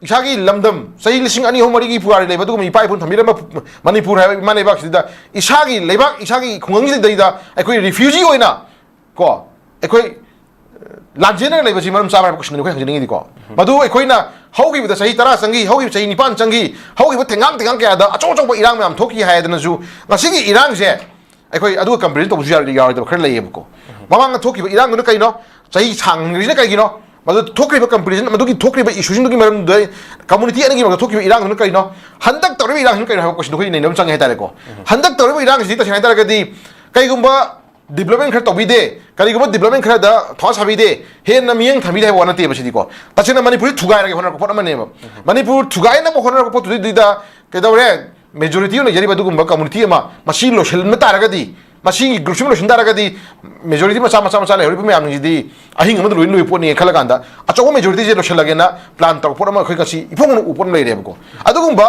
ꯏꯁꯥꯒꯤ ꯂꯝꯗꯝ, ꯆꯍꯤ ꯂꯤꯁꯤꯡ ꯑꯅꯤ, ꯑꯍꯨꯝ, ꯃꯔꯤꯒꯤ ꯄꯨꯋꯥꯔꯤ ꯂꯩꯕ ꯑꯗꯨꯒꯨꯝꯕ ꯏꯄꯥ ꯏꯄꯨꯅ ꯊꯝꯕꯤꯔꯝꯕ ꯃꯅꯤꯄꯨꯔ ꯍꯥꯏꯕ ꯏꯃꯥ ꯂꯩꯕꯥꯛꯁꯤꯗ, ꯏꯁꯥꯒꯤ ꯂꯩꯕꯥꯛ, ꯏꯁꯥꯒꯤ ꯈꯨꯡꯒꯪꯁꯤꯗꯩꯗ ꯑꯩꯈꯣꯏ ꯔꯤꯐ꯭ꯌꯨꯖꯤ ꯑꯣꯏꯅ ꯀꯣ, ꯑꯩꯈꯣꯏ, ꯑ, ꯂꯥꯟꯖꯦꯟꯅꯔ ꯂꯩꯕꯁꯤ ꯃꯔꯝ ꯆꯥꯕ꯭ꯔꯥ ꯍꯥꯏꯕ ꯀꯣꯏꯁꯟꯗꯨꯅꯤ ꯑꯩꯈꯣꯏ ꯍꯪꯖꯅꯤꯡꯉꯤꯗꯤꯀꯣ꯫ ꯃꯗꯨ ꯑꯩꯈꯣꯏꯅ ꯍꯧꯈꯤꯕꯗ ꯆꯍꯤ ꯇꯔꯥ ꯆꯪꯈꯤ, ꯍꯧꯈꯤꯕ ꯆꯍꯤ ꯅꯤꯄꯥꯟ ꯆꯪꯈꯤ, ꯍꯧꯈꯤꯕ ꯊꯦꯡꯒꯥꯡ ꯊꯦꯡꯒꯥꯡ ꯀꯌꯥꯗ ꯑꯆꯧ ꯑꯆꯧꯕ ꯏꯔꯥꯡ ꯃꯌꯥꯝ ꯊꯣꯛꯈꯤ ꯍꯥꯏꯗꯅꯁꯨ, ꯉꯁꯤꯒꯤ ꯏꯔꯥꯡꯁꯦ ꯑꯩꯈꯣꯏ ꯑꯗꯨꯒ ꯀꯝꯄꯦꯔꯤꯖꯟ ꯇꯧꯕꯁꯨ ꯌꯥꯔꯣꯏ-, ꯌꯥꯔꯣꯏꯗꯕ ꯈꯔ ꯂꯩꯌꯦꯕꯀꯣ꯫ ꯃꯃꯥꯡꯗ ꯊꯣꯛꯈꯤꯕ ꯏꯔꯥꯡꯗꯨꯅ ꯀꯩꯅꯣ? ꯆꯍꯤ ꯁꯥꯡꯈ꯭ꯔꯤꯁꯤꯅ ꯀꯩꯒꯤꯅꯣ? ꯃꯗꯨ ꯊꯣꯛꯈ꯭ꯔꯤꯕ ꯀꯝꯄꯦꯔꯤꯖꯟ, ꯃꯗꯨꯒꯤ ꯊꯣꯛꯈ꯭ꯔꯤꯕ ꯏꯁꯨꯁꯤꯡꯗꯨꯒꯤ ꯃꯔꯝꯗ ꯀꯝꯃꯨꯅꯤꯇꯤ ꯑꯅꯤꯒꯤ ꯃꯔꯛꯇ ꯊꯣꯛꯈꯤꯕ ꯏꯔꯥꯡꯗꯨꯅ ꯀꯩꯅꯣ? ꯍꯟꯗꯛ ꯇꯧꯔꯤꯕ ꯏꯔꯥꯡꯁꯤꯅ ꯀꯩꯅꯣ ꯍꯥꯏꯕ ꯀꯣꯏꯁꯟꯗꯣ ꯑꯩꯈꯣꯏ ꯅꯩꯅꯕ ꯑꯃ ꯆꯪꯉꯦ ꯍꯥꯏꯇꯥꯔꯦꯀꯣ꯫ ꯍꯟꯗꯛ ꯇꯧꯔꯤꯕ ꯏꯔꯥꯡꯁꯤꯗꯤ ꯇꯁꯦꯡꯅ ꯍꯥꯏꯇꯥꯔꯒꯗꯤ ꯀꯩꯒꯨꯝꯕ ꯗꯤꯕ꯭ꯂꯞꯃꯦꯟ ꯈꯔ ꯇꯧꯕꯤꯗꯦ, ꯀꯔꯤꯒꯨꯝꯕ ꯗꯤꯕ꯭ꯂꯞꯃꯦꯟ ꯈꯔꯗ ꯊꯋꯥ ꯁꯥꯕꯤꯗꯦ, ꯍꯦꯟꯅ ꯃꯤꯠꯌꯦꯡ ꯊꯝꯕꯤꯗꯦ ꯍꯥꯏꯕ ꯋꯥ ꯅꯠꯇꯦꯕ ꯁꯤꯗꯤꯀꯣ꯫ ꯇꯁꯦꯡꯅ ꯃꯅꯤꯄꯨꯔꯁꯤ ꯊꯨꯒꯥꯏꯔꯒꯦ ꯍꯣꯠꯅꯔꯛꯄ ꯄꯣꯠ ꯑꯃꯅꯦꯕ꯫ ꯃꯅꯤꯄꯨꯔ ꯊꯨꯒꯥꯏꯅꯕ ꯍꯣꯠꯅꯔꯛꯄ ꯄꯣꯠꯇꯨꯗꯩꯗꯨꯗ ꯀꯩꯗꯧꯔꯦ? ꯃꯦꯖꯣꯔꯤꯇꯤ ꯑꯣꯏꯅ ꯂꯩꯖꯔꯤꯕ ꯑꯗꯨꯒꯨꯝꯕ ꯀꯝꯃꯨꯅꯤꯇꯤ ꯑꯃ ꯃꯁꯤ ꯂꯣꯏꯁꯤꯟꯕ ꯇꯥꯔꯒꯗꯤ, ꯃꯁꯤꯒꯤ ꯒ꯭ꯔꯨꯞꯁꯤꯃ ꯂꯣꯏꯁꯤꯟ ꯇꯥꯔꯒꯗꯤ ꯃꯦꯖꯣꯔꯤꯇꯤ ꯃꯆꯥ ꯃꯆꯥ ꯃꯆꯥ ꯂꯩꯍꯧꯔꯤꯕ ꯃꯌꯥꯝꯁꯤꯡꯁꯤꯗꯤ ꯑꯍꯤꯡ ꯑꯃꯗ ꯂꯣꯏ ꯂꯣꯏ ꯄꯣꯠꯅꯤ ꯈꯜꯂꯀꯥꯟꯗ ꯑꯆꯧꯕ ꯃꯦꯖꯣꯔꯤꯇꯤꯁꯦ ꯂꯣꯏꯁꯤꯜꯂꯒꯦꯅ ꯄ꯭ꯂꯥꯟ ꯇꯧꯔꯛꯄ ꯄꯣꯠ ꯑꯃ ꯑꯩꯈꯣꯏ ꯉꯁꯤ ꯏꯐꯣꯡ ꯐꯣꯡꯅ ꯎꯕ ꯄꯣꯠ ꯑꯃ ꯂꯩꯔꯦꯕꯀꯣ꯫ ꯑꯗꯨꯒꯨꯝꯕ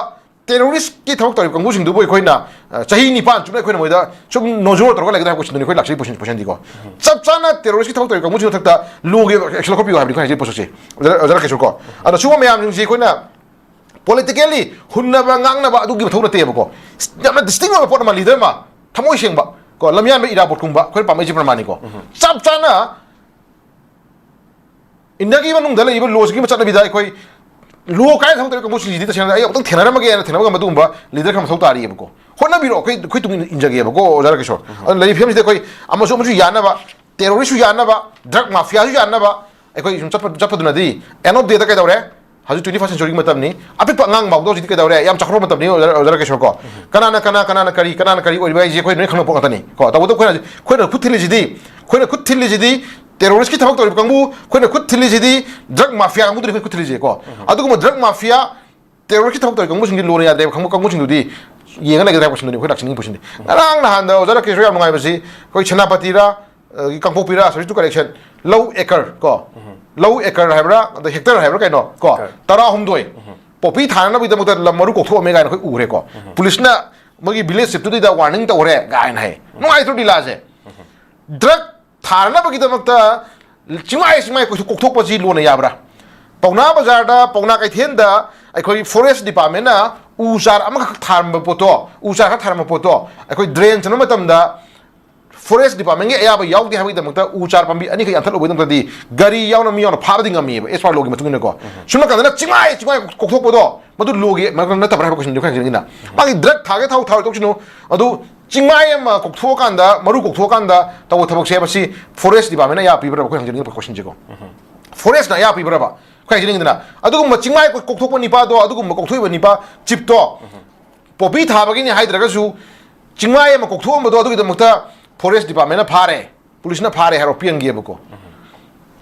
ꯇꯦꯔꯣꯔꯤꯁꯀꯤ ꯊꯕꯛ ꯇꯧꯔꯤꯕ ꯀꯥꯡꯕꯨꯁꯤꯡꯗꯨꯕꯨ ꯑꯩꯈꯣꯏꯅ, ꯑ, ꯆꯍꯤ ꯅꯤꯄꯥꯟ ꯆꯨꯞꯅ ꯑꯩꯈꯣꯏꯅ ꯃꯣꯏꯗ ꯁꯨꯝ ꯅꯣꯖꯣꯔ ꯇꯧꯔꯒ ꯂꯩꯒꯗ꯭ꯔꯥ ꯍꯥꯏꯕ ꯀꯣꯏꯁꯟꯗꯨꯅꯤ ꯑꯩꯈꯣꯏ ꯂꯥꯛꯆꯔꯤꯕ ꯀꯣꯏꯁꯟ, ꯀꯣꯏꯁꯟꯗꯤꯀꯣ꯫ ꯆꯞ ꯆꯥꯅ ꯇꯦꯔꯣꯔꯤꯁꯀꯤ ꯊꯕꯛ ꯇꯧꯔꯤꯕ ꯀꯥꯡꯕꯨꯁꯤꯡ ꯃꯊꯛꯇ ꯂꯣꯒꯤ ꯑꯦꯛꯁꯟ ꯂꯧꯈꯠꯄꯤꯌꯨ ꯍꯥꯏꯕꯅꯤ ꯑꯩꯈꯣꯏꯅ ꯍꯧꯖꯤꯛ ꯄꯣꯠꯁꯛꯁꯦ꯫ ꯑꯣꯖꯥ, ꯑꯣꯖꯥ ꯔꯥꯀꯦꯁꯣꯔ ꯀꯣ꯫ ꯑꯗꯣ ꯁꯤꯒꯨꯝꯕ ꯃꯌꯥꯝꯁꯤꯡꯁꯤ ꯑꯩꯈꯣꯏꯅ ꯄꯣꯂꯤꯇꯤꯀꯦꯜꯂꯤ ꯍꯨꯟꯅꯕ ꯉꯥꯡꯅꯕ ꯑꯗꯨꯒꯤ ꯃꯊꯧ ꯅꯠꯇꯦꯕꯀꯣ꯫ ꯌꯥꯝꯅ ꯗꯤꯁꯇꯤꯡ ꯑꯣꯏꯕ ꯄꯣꯠ ꯑꯃ, ꯂꯤꯗꯔ ꯑꯃ, ꯊꯃꯣꯏ ꯁꯦꯡꯕ ꯀꯣ, ꯂꯝꯌꯥꯟꯕ ꯏꯔꯥꯕꯣꯠꯀꯨꯝꯕ ꯑꯩꯈꯣꯏꯅ ꯄꯥꯝꯃꯛꯏꯁꯦ ꯄ꯭ꯔꯃꯥꯅꯤꯀꯣ꯫ ꯆꯞ ꯆꯥꯅ ꯏꯟꯗꯤꯌꯥꯒꯤ ꯃꯅꯨꯡꯗ ꯂꯩꯔꯤꯕ ꯂꯣꯁꯤꯒꯤ ꯆꯠꯅꯕꯤꯗ ꯑꯩꯈꯣꯏ ꯂꯣ ꯀꯥꯏꯅ ꯊꯕꯛ ꯇꯧꯔꯤꯕ ꯀꯥꯡꯕꯨꯁꯤꯡꯁꯤꯗꯤ ꯇꯁꯦꯡꯅ ꯑꯩ ꯑꯃꯨꯛꯇꯪ ꯊꯦꯡꯅꯔꯝꯃꯒꯦꯅ ꯊꯦꯡꯅꯕ ꯉꯝꯕ ꯑꯗꯨꯒꯨꯝꯕ ꯂꯤꯗꯔ ꯈꯔ ꯃꯊꯧ ꯇꯥꯔꯤꯑꯕꯀꯣ꯫ ꯍꯣꯠꯅꯕꯤꯔꯣ, ꯑꯩꯈꯣꯏ, ꯑꯩꯈꯣꯏ ꯇꯨꯡ ꯏꯟꯖꯒꯦꯕꯀꯣ, ꯑꯣꯖꯥ ꯔꯥꯀꯦꯁꯣꯔ꯫ ꯑꯗꯨꯅ ꯂꯩꯔꯤꯕ ꯐꯤꯕꯝꯁꯤꯗ ꯑꯩꯈꯣꯏ ꯑꯃꯁꯨ ꯑꯃꯁꯨ ꯌꯥꯅꯕ, ꯇꯦꯔꯣꯔꯤꯁꯁꯨ ꯌꯥꯅꯕ, ꯗ꯭ꯔꯒ ꯃꯥꯐꯤꯌꯥꯁꯨ ꯌꯥꯅꯕ, ꯑꯩꯈꯣꯏ ꯁꯨꯝ ꯆꯠꯄ, ꯆꯠꯄꯗꯨꯅꯗꯤ ꯑꯦꯟ ꯑꯣꯐ ꯗꯦꯗ ꯀꯩꯗꯧꯔꯦ? ꯍꯧꯖꯤꯛ ꯇ꯭ꯋꯦꯟꯇꯤ ꯐꯥꯔꯁ ꯁꯦꯟꯆꯨꯔꯤꯒꯤ ꯃꯇꯝꯅꯤ꯫ ꯑꯄꯤꯛꯄ ꯑꯉꯥꯡ ꯐꯥꯎꯗ ꯍꯧꯖꯤꯛꯇꯤ ꯀꯩꯗꯧꯔꯦ? ꯌꯥꯝ ꯆꯥꯎꯈꯠꯄ ꯃꯇꯝꯅꯤ, ꯑꯣꯖꯥ, ꯑꯣꯖꯥ ꯔꯥꯀꯦꯁꯣꯔ ꯀꯣ꯫ ꯀꯅꯥꯅ ꯀꯅꯥ, ꯀꯅꯥꯅ ꯀꯔꯤ, ꯀꯅꯥꯅ ꯀꯔꯤ ꯑꯣꯏꯔꯤꯕ ꯍꯥꯏꯁꯦ ꯑꯩꯈꯣꯏ ꯂꯣꯏꯅ ꯈꯪꯕ ꯄꯣꯠ ꯉꯥꯛꯇꯅꯤ ꯀꯣ꯫ ꯇꯧꯕꯇꯕꯨ ꯑꯩꯈꯣꯏꯅ, ꯑꯩꯈꯣꯏꯅ ꯈꯨꯠ ꯊꯤꯜꯂꯤꯁꯤꯗꯤ, ꯑꯩꯈꯣꯏꯅ ꯈꯨꯠ ꯊꯤꯜꯂꯤꯁꯤꯗꯤ ꯇꯦꯔꯣꯔꯤꯁꯀꯤ ꯊꯕꯛ ꯇꯧꯔꯤꯕ ꯀꯥꯡꯕꯨ, ꯑꯩꯈꯣꯏꯅ ꯈꯨꯠ ꯊꯤꯜꯂꯤꯁꯤꯗꯤ ꯗ꯭ꯔꯒ ꯃꯥꯐꯤꯌꯥ ꯀꯥꯡꯕꯨꯗꯨꯅꯤ ꯑꯩꯈꯣꯏ ꯈꯨꯠ ꯊꯤꯜꯂꯤꯁꯦ ꯀꯣ꯫ ꯑꯗꯨꯒꯨꯝꯕ ꯗ꯭ꯔꯒ ꯃꯥꯐꯤꯌꯥ, ꯇꯦꯔꯣꯔꯤꯁꯀꯤ ꯊꯕꯛ ꯇꯧꯔꯤꯕ ꯀꯥꯡꯕꯨꯁꯤꯡꯁꯤ ꯂꯣꯅ ꯌꯥꯗ꯭ꯔꯦꯕ ꯈꯪꯕ ꯀꯥꯡꯕꯨꯁꯤꯡꯗꯨꯗꯤ ꯌꯦꯡꯉ ꯂꯩꯒꯗ꯭ꯔꯥ ꯍꯥꯏꯕ ꯀꯣꯏꯁꯟꯗꯨꯅꯤ ꯑꯩꯈꯣꯏ ꯂꯥꯛꯆꯅꯤꯡꯉꯤ ꯀꯣꯏꯁꯟꯗꯤ꯫ ꯉꯔꯥꯡ ꯅꯍꯥꯟꯗ ꯑꯣꯖꯥ ꯔꯥꯀꯦꯁꯣꯔ ꯌꯥꯝ ꯅꯨꯡꯉꯥꯏꯕꯁꯤ ꯑꯩꯈꯣꯏ ꯁꯦꯅꯥꯄꯇꯤꯔ, ꯑꯗꯒꯤ ꯀꯥꯡꯄꯣꯛꯄꯤꯔ, sorry to correction, ꯂꯧ ꯑꯦꯀꯔ ꯀꯣ, ꯂꯧ ꯑꯦꯀꯔ ꯍꯥꯏꯕ꯭ꯔꯥ, ꯑꯗ ꯍꯦꯛꯇꯔ ꯍꯥꯏꯕ꯭ꯔꯥ ꯀꯩꯅꯣ ꯀꯣ, ꯍꯦꯛꯇꯔ꯫ ꯇꯔꯥꯍꯨꯝꯗꯣꯏ ꯄꯣꯄꯤ ꯊꯥꯅꯅꯕꯒꯤꯗꯃꯛꯇ ꯂꯝ ꯃꯔꯨ ꯀꯣꯛꯊꯣꯛꯑꯝꯃꯦ ꯀꯥꯏꯅ ꯑꯩꯈꯣꯏ ꯎꯈ꯭ꯔꯦꯀꯣ꯫ ꯄꯨꯂꯤꯁꯅ ꯃꯣꯏꯒꯤ ꯚꯤꯂꯦꯖ ꯆꯤꯞꯇꯨꯗ ꯋꯥꯔꯅꯤꯡ ꯇꯧꯈ꯭ꯔꯦ ꯀꯥꯏꯅ ꯍꯥꯏ꯫ ꯅꯨꯡꯉꯥꯏꯇ꯭ꯔꯣ ꯂꯤꯂꯥꯁꯦ? ꯗ꯭ꯔꯒ ꯊꯥꯅꯅꯕꯒꯤꯗꯃꯛꯇ ꯆꯤꯡꯃꯥꯏ ꯆꯤꯡꯃꯥꯏ ꯀꯣꯛꯊꯣꯛ-, ꯀꯣꯛꯊꯣꯛꯄꯁꯤ ꯂꯣꯅ ꯌꯥꯕ꯭ꯔꯥ? ꯄꯥꯎꯅꯥ ꯕꯖꯥꯔꯗ, ꯄꯥꯎꯅꯥ ꯀꯩꯊꯦꯜꯗ ꯑꯩꯈꯣꯏ ꯐꯣꯔꯦꯁ ꯗꯤꯄꯥꯔꯠꯃꯦꯟꯅ ꯎ ꯆꯥꯔ ꯑꯃꯈꯛ ꯊꯥꯔꯝꯕ ꯄꯣꯠꯇꯣ, ꯎ ꯆꯥꯔ ꯈꯔ ꯊꯥꯔꯝꯕ ꯄꯣꯠꯇꯣ ꯑꯩꯈꯣꯏ ꯗ꯭ꯔꯦꯟ ꯆꯟꯕ ꯃꯇꯝꯗ ꯐꯣꯔꯦꯁ ꯗꯤꯄꯥꯔꯠꯃꯦꯟꯒꯤ ꯑꯌꯥꯕ ꯌꯥꯎꯗꯦ ꯍꯥꯏꯕꯒꯤꯗꯃꯛꯇ ꯎ ꯆꯥꯔ ꯄꯥꯝꯕꯤ ꯑꯅꯤꯈꯛ ꯌꯥꯟꯊꯠꯂꯨꯕꯒꯤꯗꯃꯛꯇꯗꯤ ꯒꯥꯔꯤ ꯌꯥꯎꯅ ꯃꯤ ꯌꯥꯎꯅ ꯐꯥꯕꯗꯤ ꯉꯝꯃꯤꯕ, as per ꯂꯣꯒꯤ ꯃꯇꯨꯡ ꯏꯟꯅꯀꯣ꯫ ꯁꯨꯝ ꯀꯥꯟꯗ ꯆꯤꯡꯃꯥꯏ ꯆꯤꯡꯃꯥꯏ ꯀꯣꯛꯊꯣꯛꯄꯗꯣ ꯃꯗꯨ ꯂꯣꯒꯤ ꯃꯔꯝ ꯅꯠꯇꯕ꯭ꯔꯥ ꯍꯥꯏꯕ ꯀꯣꯏꯁꯟꯗꯨ ꯈꯔ ꯍꯪꯖꯅꯤꯡꯉꯤꯅ꯫ ꯃꯥꯒꯤ ꯗ꯭ꯔꯒ ꯊꯥꯒꯦ ꯊꯥꯎ ꯊꯥꯔꯣꯏ ꯇꯣꯛꯁꯤꯅꯨ, ꯑꯗꯨ ꯆꯤꯡꯃꯥꯏ ꯑꯃ ꯀꯣꯛꯊꯣꯛꯑꯀꯥꯟꯗ, ꯃꯔꯨ ꯀꯣꯛꯊꯣꯛꯑꯀꯥꯟꯗ ꯇꯧꯕ ꯊꯕꯛꯁꯦ, ꯃꯁꯤ ꯐꯣꯔꯦꯁ ꯗꯤꯄꯥꯔꯠꯃꯦꯟꯅ ꯑꯌꯥꯕ ꯄꯤꯕ꯭ꯔꯕ? ꯑꯩꯈꯣꯏ ꯍꯪꯖꯅꯤꯡꯉꯤꯕ ꯀꯣꯏꯁꯟꯁꯦꯀꯣ꯫ ꯐꯣꯔꯦꯁꯅ ꯑꯌꯥꯕ ꯄꯤꯕ꯭ꯔꯕ? ꯑꯩꯈꯣꯏ ꯍꯪꯖꯅꯤꯡꯉꯤꯗꯅ꯫ ꯑꯗꯨꯒꯨꯝꯕ ꯆꯤꯡꯃꯥꯏ ꯀꯣꯛ-, ꯀꯣꯛꯊꯣꯛꯄ ꯅꯤꯄꯥꯗꯣ, ꯑꯗꯨꯒꯨꯝꯕ ꯀꯣꯛꯊꯣꯛꯏꯕ ꯅꯤꯄꯥ ꯆꯤꯞꯇꯣ ꯄꯣꯄꯤ ꯊꯥꯕꯒꯤꯅꯤ ꯍꯥꯏꯗ꯭ꯔꯒꯁꯨ ꯆꯤꯡꯃꯥꯏ ꯑꯃ ꯀꯣꯛꯊꯣꯛꯑꯝꯕꯗꯣ ꯑꯗꯨꯒꯤꯗꯃꯛꯇ ꯐꯣꯔꯦꯁ ꯗꯤꯄꯥꯔꯠꯃꯦꯟꯅ ꯐꯥꯔꯦ, ꯄꯨꯂꯤꯁꯅ ꯐꯥꯔꯦ ꯍꯥꯏꯔꯣ, ꯄꯤꯍꯟꯒꯦꯕꯀꯣ꯫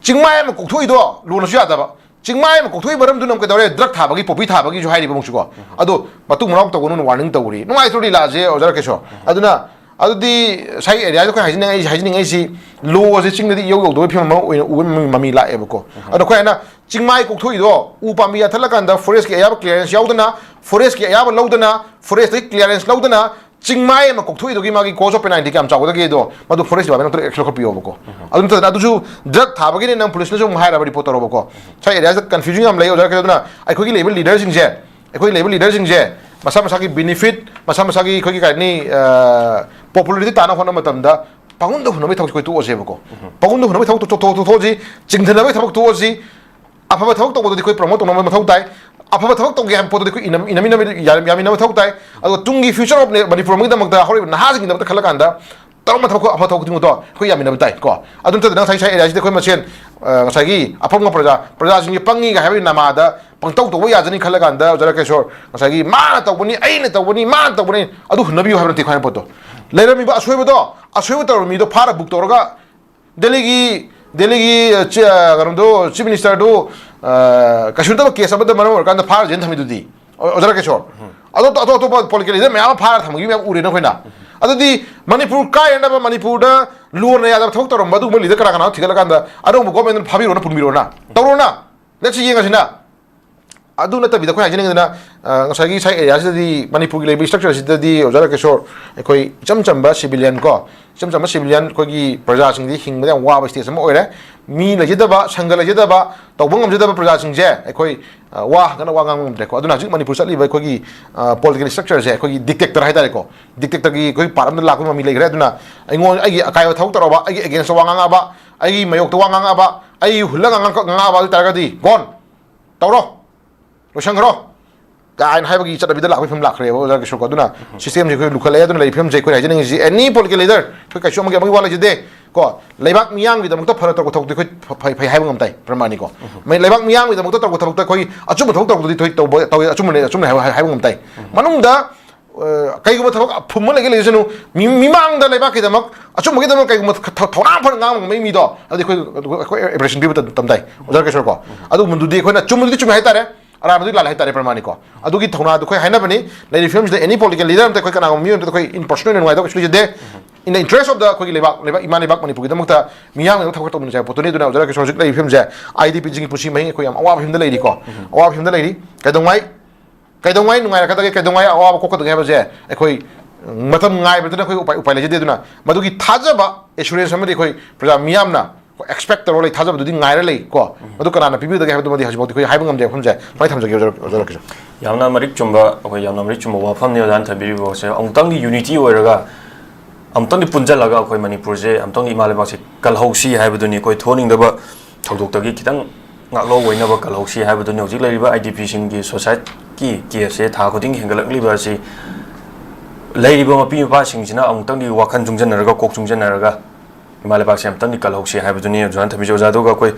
ꯆꯤꯡꯃꯥꯏ ꯑꯃ ꯀꯣꯛꯊꯣꯛꯏꯗꯣ ꯂꯣꯅꯁꯨ ꯌꯥꯗꯕ, ꯆꯤꯡꯃꯥꯏ ꯑꯃ ꯀꯣꯛꯊꯣꯛꯏ ꯃꯔꯝꯗꯨꯅ ꯑꯃꯨꯛ ꯀꯩꯗꯧꯔꯦ? ꯗ꯭ꯔꯒ ꯊꯥꯕꯒꯤ, ꯄꯣꯄꯤ ꯊꯥꯕꯒꯤꯁꯨ ꯍꯥꯏꯔꯤꯕ ꯑꯃꯨꯛꯁꯨꯀꯣ꯫ ꯑꯗꯣ ꯃꯇꯨꯡ ꯃꯅꯥꯎ ꯇꯧꯒꯅꯨꯅ ꯋꯥꯔꯅꯤꯡ ꯇꯧꯔꯤ꯫ ꯅꯨꯡꯉꯥꯏꯇ꯭ꯔꯣ ꯂꯤꯂꯥꯁꯦ, ꯑꯣꯖꯥ ꯔꯥꯀꯦꯁꯣꯔ? ꯑꯗꯨꯅ ꯑꯗꯨꯗꯤ ꯉꯁꯥꯏ ꯑꯦꯔꯤꯌꯥꯗ ꯑꯩꯈꯣꯏ ꯍꯥꯏꯖꯅꯤꯡꯉꯛꯏ ꯍꯥꯏꯖꯅꯤꯡꯉꯛꯏꯁꯤ ꯂꯣ ꯑꯁꯤ ꯆꯤꯡꯗꯗꯤ ꯏꯌꯧ ꯌꯧꯗꯕꯒꯤ ꯐꯤꯕꯝ ꯑꯃ ꯑꯣꯏꯅ ꯎꯕ ꯃꯃꯤ ꯂꯥꯛꯑꯦꯕꯀꯣ꯫ ꯑꯗꯣ ꯑꯩꯈꯣꯏ ꯍꯥꯏꯅ ꯆꯤꯡꯃꯥꯏ ꯀꯣꯛꯊꯣꯛꯏꯗꯣ ꯎ ꯄꯥꯝꯕꯤ ꯌꯥꯟꯊꯠꯂꯀꯥꯟꯗ ꯐꯣꯔꯦꯁꯀꯤ ꯑꯌꯥꯕ ꯀ꯭ꯂꯤꯌꯥꯔꯦꯟꯁ ꯌꯥꯎꯗꯅ, ꯐꯣꯔꯦꯁꯀꯤ ꯑꯌꯥꯕ ꯂꯧꯗꯅ, ꯐꯣꯔꯦꯁꯇꯒꯤ ꯀ꯭ꯂꯤꯌꯥꯔꯦꯟꯁ ꯂꯧꯗꯅ ꯆꯤꯡꯃꯥꯏ ꯑꯃ ꯀꯣꯛꯊꯣꯛꯏꯗꯨꯒꯤ ꯃꯥꯒꯤ ꯀꯣꯁ ꯑꯣꯐ ꯄꯦꯅꯥꯜꯇꯤ ꯀꯌꯥꯝ ꯆꯥꯎꯒꯗꯒꯦꯗꯣ ꯃꯗꯨ ꯐꯣꯔꯦꯁ ꯗꯤꯄꯥꯔꯠꯃꯦꯟ ꯑꯝꯇ ꯑꯦꯛꯁꯟ ꯂꯧꯈꯠꯄꯤꯌꯣꯕꯀꯣ꯫ ꯑꯗꯨ ꯅꯠꯇꯗꯅ ꯑꯗꯨꯁꯨ ꯗ꯭ꯔꯒ ꯊꯥꯕꯒꯤꯅꯦ ꯅꯪ ꯄꯨꯂꯤꯁꯅꯁꯨ ꯑꯃꯨꯛ ꯍꯥꯏꯔꯕ ꯔꯤꯄꯣꯔꯠ ꯇꯧꯔꯕꯀꯣ꯫ ꯉꯁꯥꯏ ꯑꯦꯔꯤꯌꯥꯁꯤꯗ ꯀꯟꯐ꯭ꯌꯨꯖꯟ ꯌꯥꯝ ꯂꯩ ꯑꯣꯖꯥ ꯀꯩꯗꯧꯗꯅ ꯑꯩꯈꯣꯏꯒꯤ ꯂꯩꯔꯤꯕ ꯂꯤꯗꯔꯁꯤꯡꯁꯦ, ꯑꯩꯈꯣꯏ ꯂꯩꯔꯤꯕ ꯂꯤꯗꯔꯁꯤꯡꯁꯦ ꯃꯁꯥ ꯃꯁꯥꯒꯤ ꯕꯤꯅꯤꯐꯤꯠ, ꯃꯁꯥ ꯃꯁꯥꯒꯤ ꯑꯩꯈꯣꯏꯒꯤ ꯀꯩ ꯍꯥꯏꯅꯤ, ꯄꯣꯄꯨꯂꯔꯤꯇꯤ ꯇꯥꯟꯅ ꯍꯣꯠꯅꯕ ꯃꯇꯝꯗ ꯄꯥꯡꯒꯟꯗ ꯍꯨꯟꯅꯕꯒꯤ ꯊꯕꯛꯁꯦ ꯑꯩꯈꯣꯏ ꯇꯣꯛꯑꯁꯦꯕꯀꯣ꯫ ꯄꯥꯡꯒꯟꯗ ꯍꯨꯟꯅꯕꯒꯤ ꯊꯕꯛ ꯇꯣꯛ-, ꯇꯣꯛ-, ꯇꯣꯛꯊꯣꯛꯑꯁꯤ, ꯆꯤꯡꯊꯅꯕꯒꯤ ꯊꯕꯛ ꯇꯣꯛꯑꯁꯤ꯫ ꯑꯐꯕ ꯊꯕꯛ ꯇꯧꯕꯗꯗꯤ ꯑꯩꯈꯣꯏ ꯄ꯭ꯔꯣꯃꯣꯠ ꯇꯧꯅꯕ ꯃꯊꯧ ꯇꯥꯏ꯫ ꯑꯐꯕ ꯊꯕꯛ ꯇꯧꯒꯦ ꯍꯥꯏꯕ ꯄꯣꯠꯇꯨꯗꯤ ꯑꯩꯈꯣꯏ ꯏꯅꯝ-, ꯏꯅꯝꯃꯤꯟꯅꯕ-, ꯌꯥ-, ꯌꯥꯃꯤꯟꯅꯕ ꯃꯊꯧ ꯇꯥꯏ꯫ ꯑꯗꯨꯒ ꯇꯨꯡꯒꯤ ꯐ꯭ꯌꯨꯆꯔ ꯑꯣꯐ ꯃꯅꯤꯄꯨꯔ ꯑꯃꯒꯤꯗꯃꯛꯇ, ꯍꯧꯔꯛꯏꯕ ꯅꯍꯥꯁꯤꯡꯒꯤꯗꯃꯛꯇ ꯈꯜꯂꯀꯥꯟꯗ ꯇꯧꯔꯝꯕ ꯊꯕꯛ ꯑꯐꯕ ꯊꯕꯛ ꯈꯨꯗꯤꯡꯃꯛꯇꯣ ꯑꯩꯈꯣꯏ ꯌꯥꯃꯤꯟꯅꯕ ꯇꯥꯏ ꯀꯣ꯫ ꯑꯗꯨ ꯅꯠꯇꯗꯅ ꯉꯁꯥꯏ, ꯉꯁꯥꯏ ꯑꯦꯔꯤꯌꯥꯁꯤꯗ ꯑꯩꯈꯣꯏ ꯃꯁꯦꯟ, ꯑ, ꯉꯁꯥꯏꯒꯤ ꯑꯄꯪꯕ ꯄ꯭ꯔꯖꯥ, ꯄ꯭ꯔꯖꯥꯁꯤꯡꯁꯦ ꯄꯪꯉꯤꯒ ꯍꯥꯏꯕꯒꯤ ꯅꯃꯥꯗ ꯄꯪꯇꯧ ꯇꯧꯕ ꯌꯥꯖꯅꯤ ꯈꯜꯂꯀꯥꯟꯗ, ꯑꯣꯖꯥ ꯔꯥꯀꯦꯁꯣꯔ, ꯉꯁꯥꯏꯒꯤ ꯃꯥꯅ ꯇꯧꯕꯅꯤ, ꯑꯩꯅ ꯇꯧꯕꯅꯤ, ꯃꯥꯅ ꯇꯧꯕꯅꯤ, ꯑꯗꯨ ꯍꯨꯟꯅꯕꯤꯌꯨ ꯍꯥꯏꯕ ꯅꯠꯇꯦ ꯑꯩꯈꯣꯏ ꯍꯥꯏꯅ ꯄꯣꯠꯇꯣ꯫ ꯂꯩꯔꯝꯃꯤꯕ ꯑꯁꯣꯏꯕꯗꯣ, ꯑꯁꯣꯏꯕ ꯇꯧꯔꯝꯕ ꯃꯤꯗꯣ ꯐꯥꯔ ꯕꯨꯛ ꯇꯧꯔꯒ ꯗꯦꯜꯂꯤꯒꯤ, ꯗꯦꯜꯂꯤꯒꯤ, ꯑ, ꯆꯤ-, ꯑ, ꯀꯩꯅꯣꯗꯣ, ꯆꯤꯐ ꯃꯤꯅꯤꯁꯇꯔꯗꯨ, ꯑ, ꯀꯩꯁꯨ ꯅꯠꯇꯕ ꯀꯦꯁ ꯑꯃꯗ ꯃꯔꯝ ꯑꯣꯏꯔꯀꯥꯟꯗ ꯐꯥꯔ ꯖꯦꯜ ꯊꯝꯃꯤꯗꯨꯗꯤ꯫ ꯑꯣ-, ꯑꯣꯖꯥ ꯔꯥꯀꯦꯁꯣꯔ꯫ ꯑꯗꯣ ꯑꯇꯣꯞ ꯑꯇꯣꯞꯄ ꯄꯣꯂꯤꯇꯤꯀꯦꯜ ꯂꯤꯗꯔ ꯃꯌꯥꯝ ꯑꯃ ꯐꯥꯔ ꯊꯝꯈꯤꯕ ꯃꯌꯥꯝ ꯎꯔꯦ ꯅꯈꯣꯏꯅ꯫ ꯑꯗꯨꯗꯤ ꯃꯅꯤꯄꯨꯔ ꯀꯥꯏꯅꯅꯕ, ꯃꯅꯤꯄꯨꯔꯗ ꯂꯣꯟꯅ ꯌꯥꯗꯕ ꯊꯕꯛ ꯇꯧꯔꯝꯕ ꯑꯗꯨꯒꯨꯝꯕ ꯂꯤꯗꯔ ꯀꯅꯥ ꯀꯅꯥꯅꯣ ꯊꯤꯒꯠꯂꯀꯥꯟꯗ ꯑꯅꯧꯕ ꯒꯣꯔꯃꯦꯟꯗꯨꯅ ꯐꯥꯕꯤꯔꯣꯅ, ꯄꯨꯟꯕꯤꯔꯣꯅ꯫ ꯇꯧꯔꯣꯅ꯫ ꯂꯦꯠꯁ ꯌꯦꯡꯉꯁꯤꯅ꯫ ꯑꯗꯨ ꯅꯠꯇꯕꯤꯗ ꯑꯩꯈꯣꯏ ꯍꯥꯏꯖꯅꯤꯡꯉꯤꯗꯅ, ꯑ, ꯉꯁꯥꯏꯒꯤ ꯁꯥꯏ ꯑꯦꯔꯤꯌꯥꯁꯤꯗꯗꯤ, ꯃꯅꯤꯄꯨꯔꯒꯤ ꯂꯩꯕ ꯏꯁꯇ꯭ꯔꯛꯆꯔꯁꯤꯗꯗꯤ, ꯑꯣꯖꯥ ꯔꯥꯀꯦꯁꯣꯔ, ꯑꯩꯈꯣꯏ ꯏꯆꯝ ꯆꯝꯕ ꯁꯤꯚꯤꯂꯤꯌꯟ ꯀꯣ, ꯏꯆꯝ ꯆꯝꯕ ꯁꯤꯚꯤꯂꯤꯌꯟ ꯑꯩꯈꯣꯏꯒꯤ ꯄ꯭ꯔꯖꯥꯁꯤꯡꯗꯤ ꯍꯤꯡꯕꯗ ꯌꯥꯝ ꯋꯥꯕ ꯁ꯭ꯇꯦꯖ ꯑꯃ ꯑꯣꯏꯔꯦ꯫ ꯃꯤ ꯂꯩꯖꯗꯕ, ꯁꯪꯒ ꯂꯩꯖꯗꯕ, ꯇꯧꯕ ꯉꯝꯖꯗꯕ ꯄ꯭ꯔꯖꯥꯁꯤꯡꯁꯦ ꯑꯩꯈꯣꯏ, ꯑ, ꯋꯥ ꯀꯟꯅ ꯋꯥ ꯉꯥꯡꯕ ꯉꯝꯗ꯭ꯔꯦꯀꯣ꯫ ꯑꯗꯨꯅ ꯍꯧꯖꯤꯛ ꯃꯅꯤꯄꯨꯔ ꯆꯠꯂꯤꯕ ꯑꯩꯈꯣꯏꯒꯤ, ꯑ, ꯄꯣꯂꯤꯇꯤꯀꯦꯜ ꯏꯁꯇ꯭ꯔꯛꯆꯔꯁꯦ ꯑꯩꯈꯣꯏꯒꯤ ꯗꯤꯛꯇꯦꯛꯇꯔ ꯍꯥꯏꯇꯥꯔꯦꯀꯣ, ꯗꯤꯛꯇꯦꯛꯇꯔꯒꯤ ꯑꯩꯈꯣꯏ ꯄꯥꯔꯠ ꯑꯃꯗ ꯂꯥꯛꯄꯒꯤ ꯃꯃꯤ ꯂꯩꯈ꯭ꯔꯦ꯫ ꯑꯗꯨꯅ ꯑꯩꯉꯣꯟꯗ, ꯑꯩꯒꯤ ꯑꯀꯥꯏꯕ ꯊꯕꯛ ꯇꯧꯔꯕ, ꯑꯩꯒꯤ ꯑꯦꯒꯦꯟꯁꯇ ꯋꯥ ꯉꯥꯡꯉꯛꯑꯕ, ꯑꯩꯒꯤ ꯃꯥꯌꯣꯛꯇ ꯋꯥ ꯉꯥꯡꯉꯛꯑꯕ, ꯑꯩ ꯍꯨꯜꯂꯒ ꯉꯥꯡꯉꯛ-, ꯉꯥꯡꯉꯛꯑꯕ ꯑꯗꯨ ꯑꯣꯏ ꯇꯥꯔꯒꯗꯤ ꯒꯣꯟ ꯇꯧꯔꯣ, ꯂꯣꯏꯁꯟꯈ꯭ꯔꯣ ꯀꯥꯏꯅ ꯍꯥꯏꯕꯒꯤ ꯆꯠꯅꯕꯤꯗ ꯂꯥꯛꯄꯒꯤ ꯐꯤꯕꯝ ꯂꯥꯛꯈ꯭ꯔꯦꯕ, ꯑꯣꯖꯥ ꯀꯤꯁꯣꯔꯀꯣ꯫ ꯑꯗꯨꯅ ꯁꯤꯁꯇꯦꯝꯁꯦ ꯑꯩꯈꯣꯏ ꯂꯨꯈꯠꯂꯛꯑꯦ꯫ ꯑꯗꯨꯅ ꯂꯩꯔꯤꯕ ꯐꯤꯕꯝꯁꯦ ꯑꯩꯈꯣꯏꯅ ꯍꯥꯏꯖꯅꯤꯡꯉꯤꯁꯤ, ꯑꯦꯅꯤ ꯄꯣꯂꯤꯇꯤꯀꯦꯜ ꯂꯤꯗꯔ, ꯑꯩꯈꯣꯏ ꯀꯩꯁꯨ ꯑꯃꯒꯤ, ꯑꯃꯒꯤ ꯋꯥ ꯂꯩꯖꯗꯦ ꯀꯣ꯫ ꯂꯩꯕꯥꯛ ꯃꯤꯌꯥꯝꯒꯤꯗꯃꯛꯇ ꯐꯅ ꯇꯧꯕ ꯊꯕꯛꯇꯤ ꯑꯩꯈꯣꯏ ꯐ-, ꯐꯩ, ꯐꯩ ꯍꯥꯏꯕ ꯉꯝ ꯇꯥꯏ, ꯄ꯭ꯔꯃꯥꯅꯤꯀꯣ꯫ ꯃꯩ ꯂꯩꯕꯥꯛ ꯃꯤꯌꯥꯝꯒꯤꯗꯃꯛꯇ ꯇꯧꯕ ꯊꯕꯛꯇ ꯑꯩꯈꯣꯏ ꯑꯆꯨꯝꯕ ꯊꯕꯛ ꯇꯧꯕꯗꯨꯗꯤ ꯑꯩꯈꯣꯏ ꯇꯧꯕ, ꯇꯧꯋꯤ, ꯑꯆꯨꯝꯕꯅꯦ, ꯑꯆꯨꯝꯕꯅꯦ ꯍꯥꯏꯕ, ꯍꯥꯏꯕ ꯉꯝ ꯇꯥꯏ꯫ ꯃꯅꯨꯡꯗ ꯑ, ꯀꯩꯒꯨꯝꯕ ꯊꯕꯛ ꯑꯐꯨꯝꯕ ꯂꯩꯒꯦ ꯂꯩꯖꯅꯨ, ꯃꯤ-, ꯃꯤꯃꯥꯡꯗ ꯂꯩꯕꯥꯛꯀꯤꯗꯃꯛ, ꯑꯆꯨꯝꯕꯒꯤꯗꯃꯛ ꯀꯩꯒꯨꯝꯕ ꯊ-, ꯊ-, ꯊꯧꯅꯥ ꯐꯅ ꯉꯥꯡꯕ ꯉꯝꯕ ꯃꯤꯗꯣ, ꯑꯗꯨꯗꯤ ꯑꯩꯈꯣꯏ, ꯑꯩꯈꯣꯏ ꯑꯦꯄ꯭ꯔꯤꯁꯤꯌꯦꯁꯟ ꯄꯤꯕ ꯇꯝ-, ꯇꯝ ꯇꯥꯏ, ꯑꯣꯖꯥ ꯀꯦꯁꯣꯔꯀꯣ꯫ ꯑꯗꯨꯒꯨꯝꯕꯗꯨꯗꯤ ꯑꯩꯈꯣꯏꯅ ꯆꯨꯝꯕꯗꯨꯗꯤ ꯆꯨꯝꯃꯦ ꯍꯥꯏꯇꯥꯔꯦ, ꯑꯔꯥꯟꯕꯗꯨꯗꯤ ꯂꯥꯜꯂꯦ ꯍꯥꯏꯇꯥꯔꯦ ꯄ꯭ꯔꯃꯥꯅꯤꯀꯣ꯫ ꯑꯗꯨꯒꯤ ꯊꯧꯅꯥꯗꯨ ꯑꯩꯈꯣꯏ ꯍꯥꯏꯅꯕꯅꯤ꯫ ꯂꯩꯔꯤꯕ ꯐꯤꯕꯝꯁꯤꯗ any political leader ꯑꯝꯇ ꯑꯩꯈꯣꯏ ꯀꯅꯥꯒꯨꯝꯕ ꯃꯤꯑꯣꯏ ꯑꯝꯇ ꯑꯩꯈꯣꯏ in personal ꯅꯨꯡꯉꯥꯏꯇꯕ ꯀꯩꯁꯨ ꯂꯩꯖꯗꯦ꯫ In the interest of the ꯑꯩꯈꯣꯏꯒꯤ ꯂꯩꯕꯥꯛ, ꯂꯩꯕꯥꯛ ꯏꯃꯥ ꯂꯩꯕꯥꯛ ꯃꯅꯤꯄꯨꯔꯒꯤꯗꯃꯛꯇ ꯃꯤꯌꯥꯝꯒꯤꯗꯃꯛ ꯊꯕꯛ ꯇꯧꯃꯤꯟꯅꯁꯦ ꯍꯥꯏꯕ ꯄꯣꯠꯇꯨꯅꯤ꯫ ꯑꯗꯨꯅ ꯑꯣꯖꯥ ꯔꯥꯀꯦꯁꯣꯔ, ꯍꯧꯖꯤꯛ ꯂꯩꯔꯤꯕ ꯐꯤꯕꯝꯁꯦ, IDPꯁꯤꯡꯒꯤ ꯄꯨꯟꯁꯤ ꯃꯍꯤꯡ ꯑꯩꯈꯣꯏ ꯌꯥꯝ ꯑꯋꯥꯕ ꯐꯤꯕꯝꯗ ꯂꯩꯔꯤꯀꯣ꯫ ꯑꯋꯥꯕ ꯐꯤꯕꯝꯗ ꯂꯩꯔꯤ꯫ ꯀꯩꯗꯧꯉꯩ, ꯀꯩꯗꯧꯉꯩ ꯅꯨꯡꯉꯥꯏꯔꯛꯀꯗꯒꯦ, ꯀꯩꯗꯧꯉꯩ ꯑꯋꯥꯕ ꯀꯣꯛꯀꯗꯒꯦ ꯍꯥꯏꯕꯁꯦ ꯑꯩꯈꯣꯏ ꯃꯇꯝ ꯉꯥꯏꯕꯗꯨꯅ ꯑꯩꯈꯣꯏ ꯎꯄꯥꯏ, ꯎꯄꯥꯏ ꯂꯩꯖꯗꯦ꯫ ꯑꯗꯨꯅ ꯃꯗꯨꯒꯤ ꯊꯥꯖꯕ, assurance ꯑꯃꯗꯤ ꯑꯩꯈꯣꯏ ꯄ꯭ꯔꯖꯥ ꯃꯤꯌꯥꯝꯅ ꯑꯩꯈꯣꯏ expect ꯇꯧꯔ ꯂꯩ, ꯊꯥꯖꯕꯗꯨꯗꯤ ꯉꯥꯏꯔ ꯂꯩ ꯀꯣ꯫ ꯃꯗꯨ ꯀꯅꯥꯅ ꯄꯤꯕꯤꯒꯗꯒꯦ ꯍꯥꯏꯕꯗꯨꯃꯗꯤ ꯍꯧꯖꯤꯛꯐꯥꯎꯗꯤ ꯑꯩꯈꯣꯏ ꯍꯥꯏꯕ ꯉꯝꯗꯦ꯫ ꯃꯐꯝꯁꯦ ꯁꯨꯃꯥꯏꯅ ꯊꯝꯖꯒꯦ, ꯑꯣꯖꯥ, ꯑꯣꯖꯥ ꯔꯥꯀꯦꯁꯣꯔ꯫ ꯌꯥꯝꯅ ꯃꯔꯤꯛ ꯆꯨꯝꯕ, ꯑꯩꯈꯣꯏ ꯌꯥꯝꯅ ꯃꯔꯤꯛ ꯆꯨꯝꯕ ꯋꯥꯐꯝꯅꯤ ꯑꯣꯖꯥꯅ ꯊꯝꯕꯤꯔꯤꯕꯁꯦ꯫ ꯑꯃꯨꯛꯇꯪꯗꯤ unity ꯑꯣꯏꯔꯒ, ꯑꯃꯨꯛꯇꯪꯗꯤ ꯄꯨꯟꯁꯤꯜꯂꯒ ꯑꯩꯈꯣꯏ ꯃꯅꯤꯄꯨꯔꯁꯦ ꯑꯃꯨꯛꯇꯪꯗꯤ ꯏꯃꯥ ꯂꯩꯕꯥꯛꯁꯦ ꯀꯜꯍꯧꯁꯤ ꯍꯥꯏꯕꯗꯨꯅꯤ꯫ ꯑꯩꯈꯣꯏ ꯊꯣꯛꯍꯟꯅꯤꯡꯗꯕ ꯊꯧꯗꯣꯛꯇꯒꯤ ꯈꯤꯇꯪ ꯉꯥꯛꯂꯧ ꯑꯣꯏꯅꯕ ꯀꯜꯍꯧꯁꯤ ꯍꯥꯏꯕꯗꯨꯅꯤ꯫ ꯍꯧꯖꯤꯛ ꯂꯩꯔꯤꯕ IDPꯁꯤꯡꯒꯤ suicideꯀꯤ caseꯁꯦ ꯊꯥ ꯈꯨꯗꯤꯡꯒꯤ ꯍꯦꯟꯒꯠꯂꯛꯂꯤꯕ ꯑꯁꯤ ꯂꯩꯔꯤꯕ ꯃꯄꯤ ꯃꯄꯥꯁꯤꯡꯁꯤꯅ ꯑꯃꯨꯛꯇꯪꯗꯤ ꯋꯥꯈꯜ ꯆꯨꯡꯁꯤꯟꯅꯔꯒ, ꯀꯣꯛ ꯆꯨꯡꯁꯤꯟꯅꯔꯒ ꯏꯃꯥ ꯂꯩꯕꯥꯛꯁꯦ ꯑꯃꯨꯛꯇꯪꯗꯤ ꯀꯜꯍꯧꯁꯤ ꯍꯥꯏꯕꯗꯨꯅꯤ ꯑꯣꯖꯥꯅ ꯊꯝꯕꯤꯔꯤꯁꯦ꯫ ꯑꯣꯖꯥ, ꯑꯗꯨꯒ ꯑꯩꯈꯣꯏ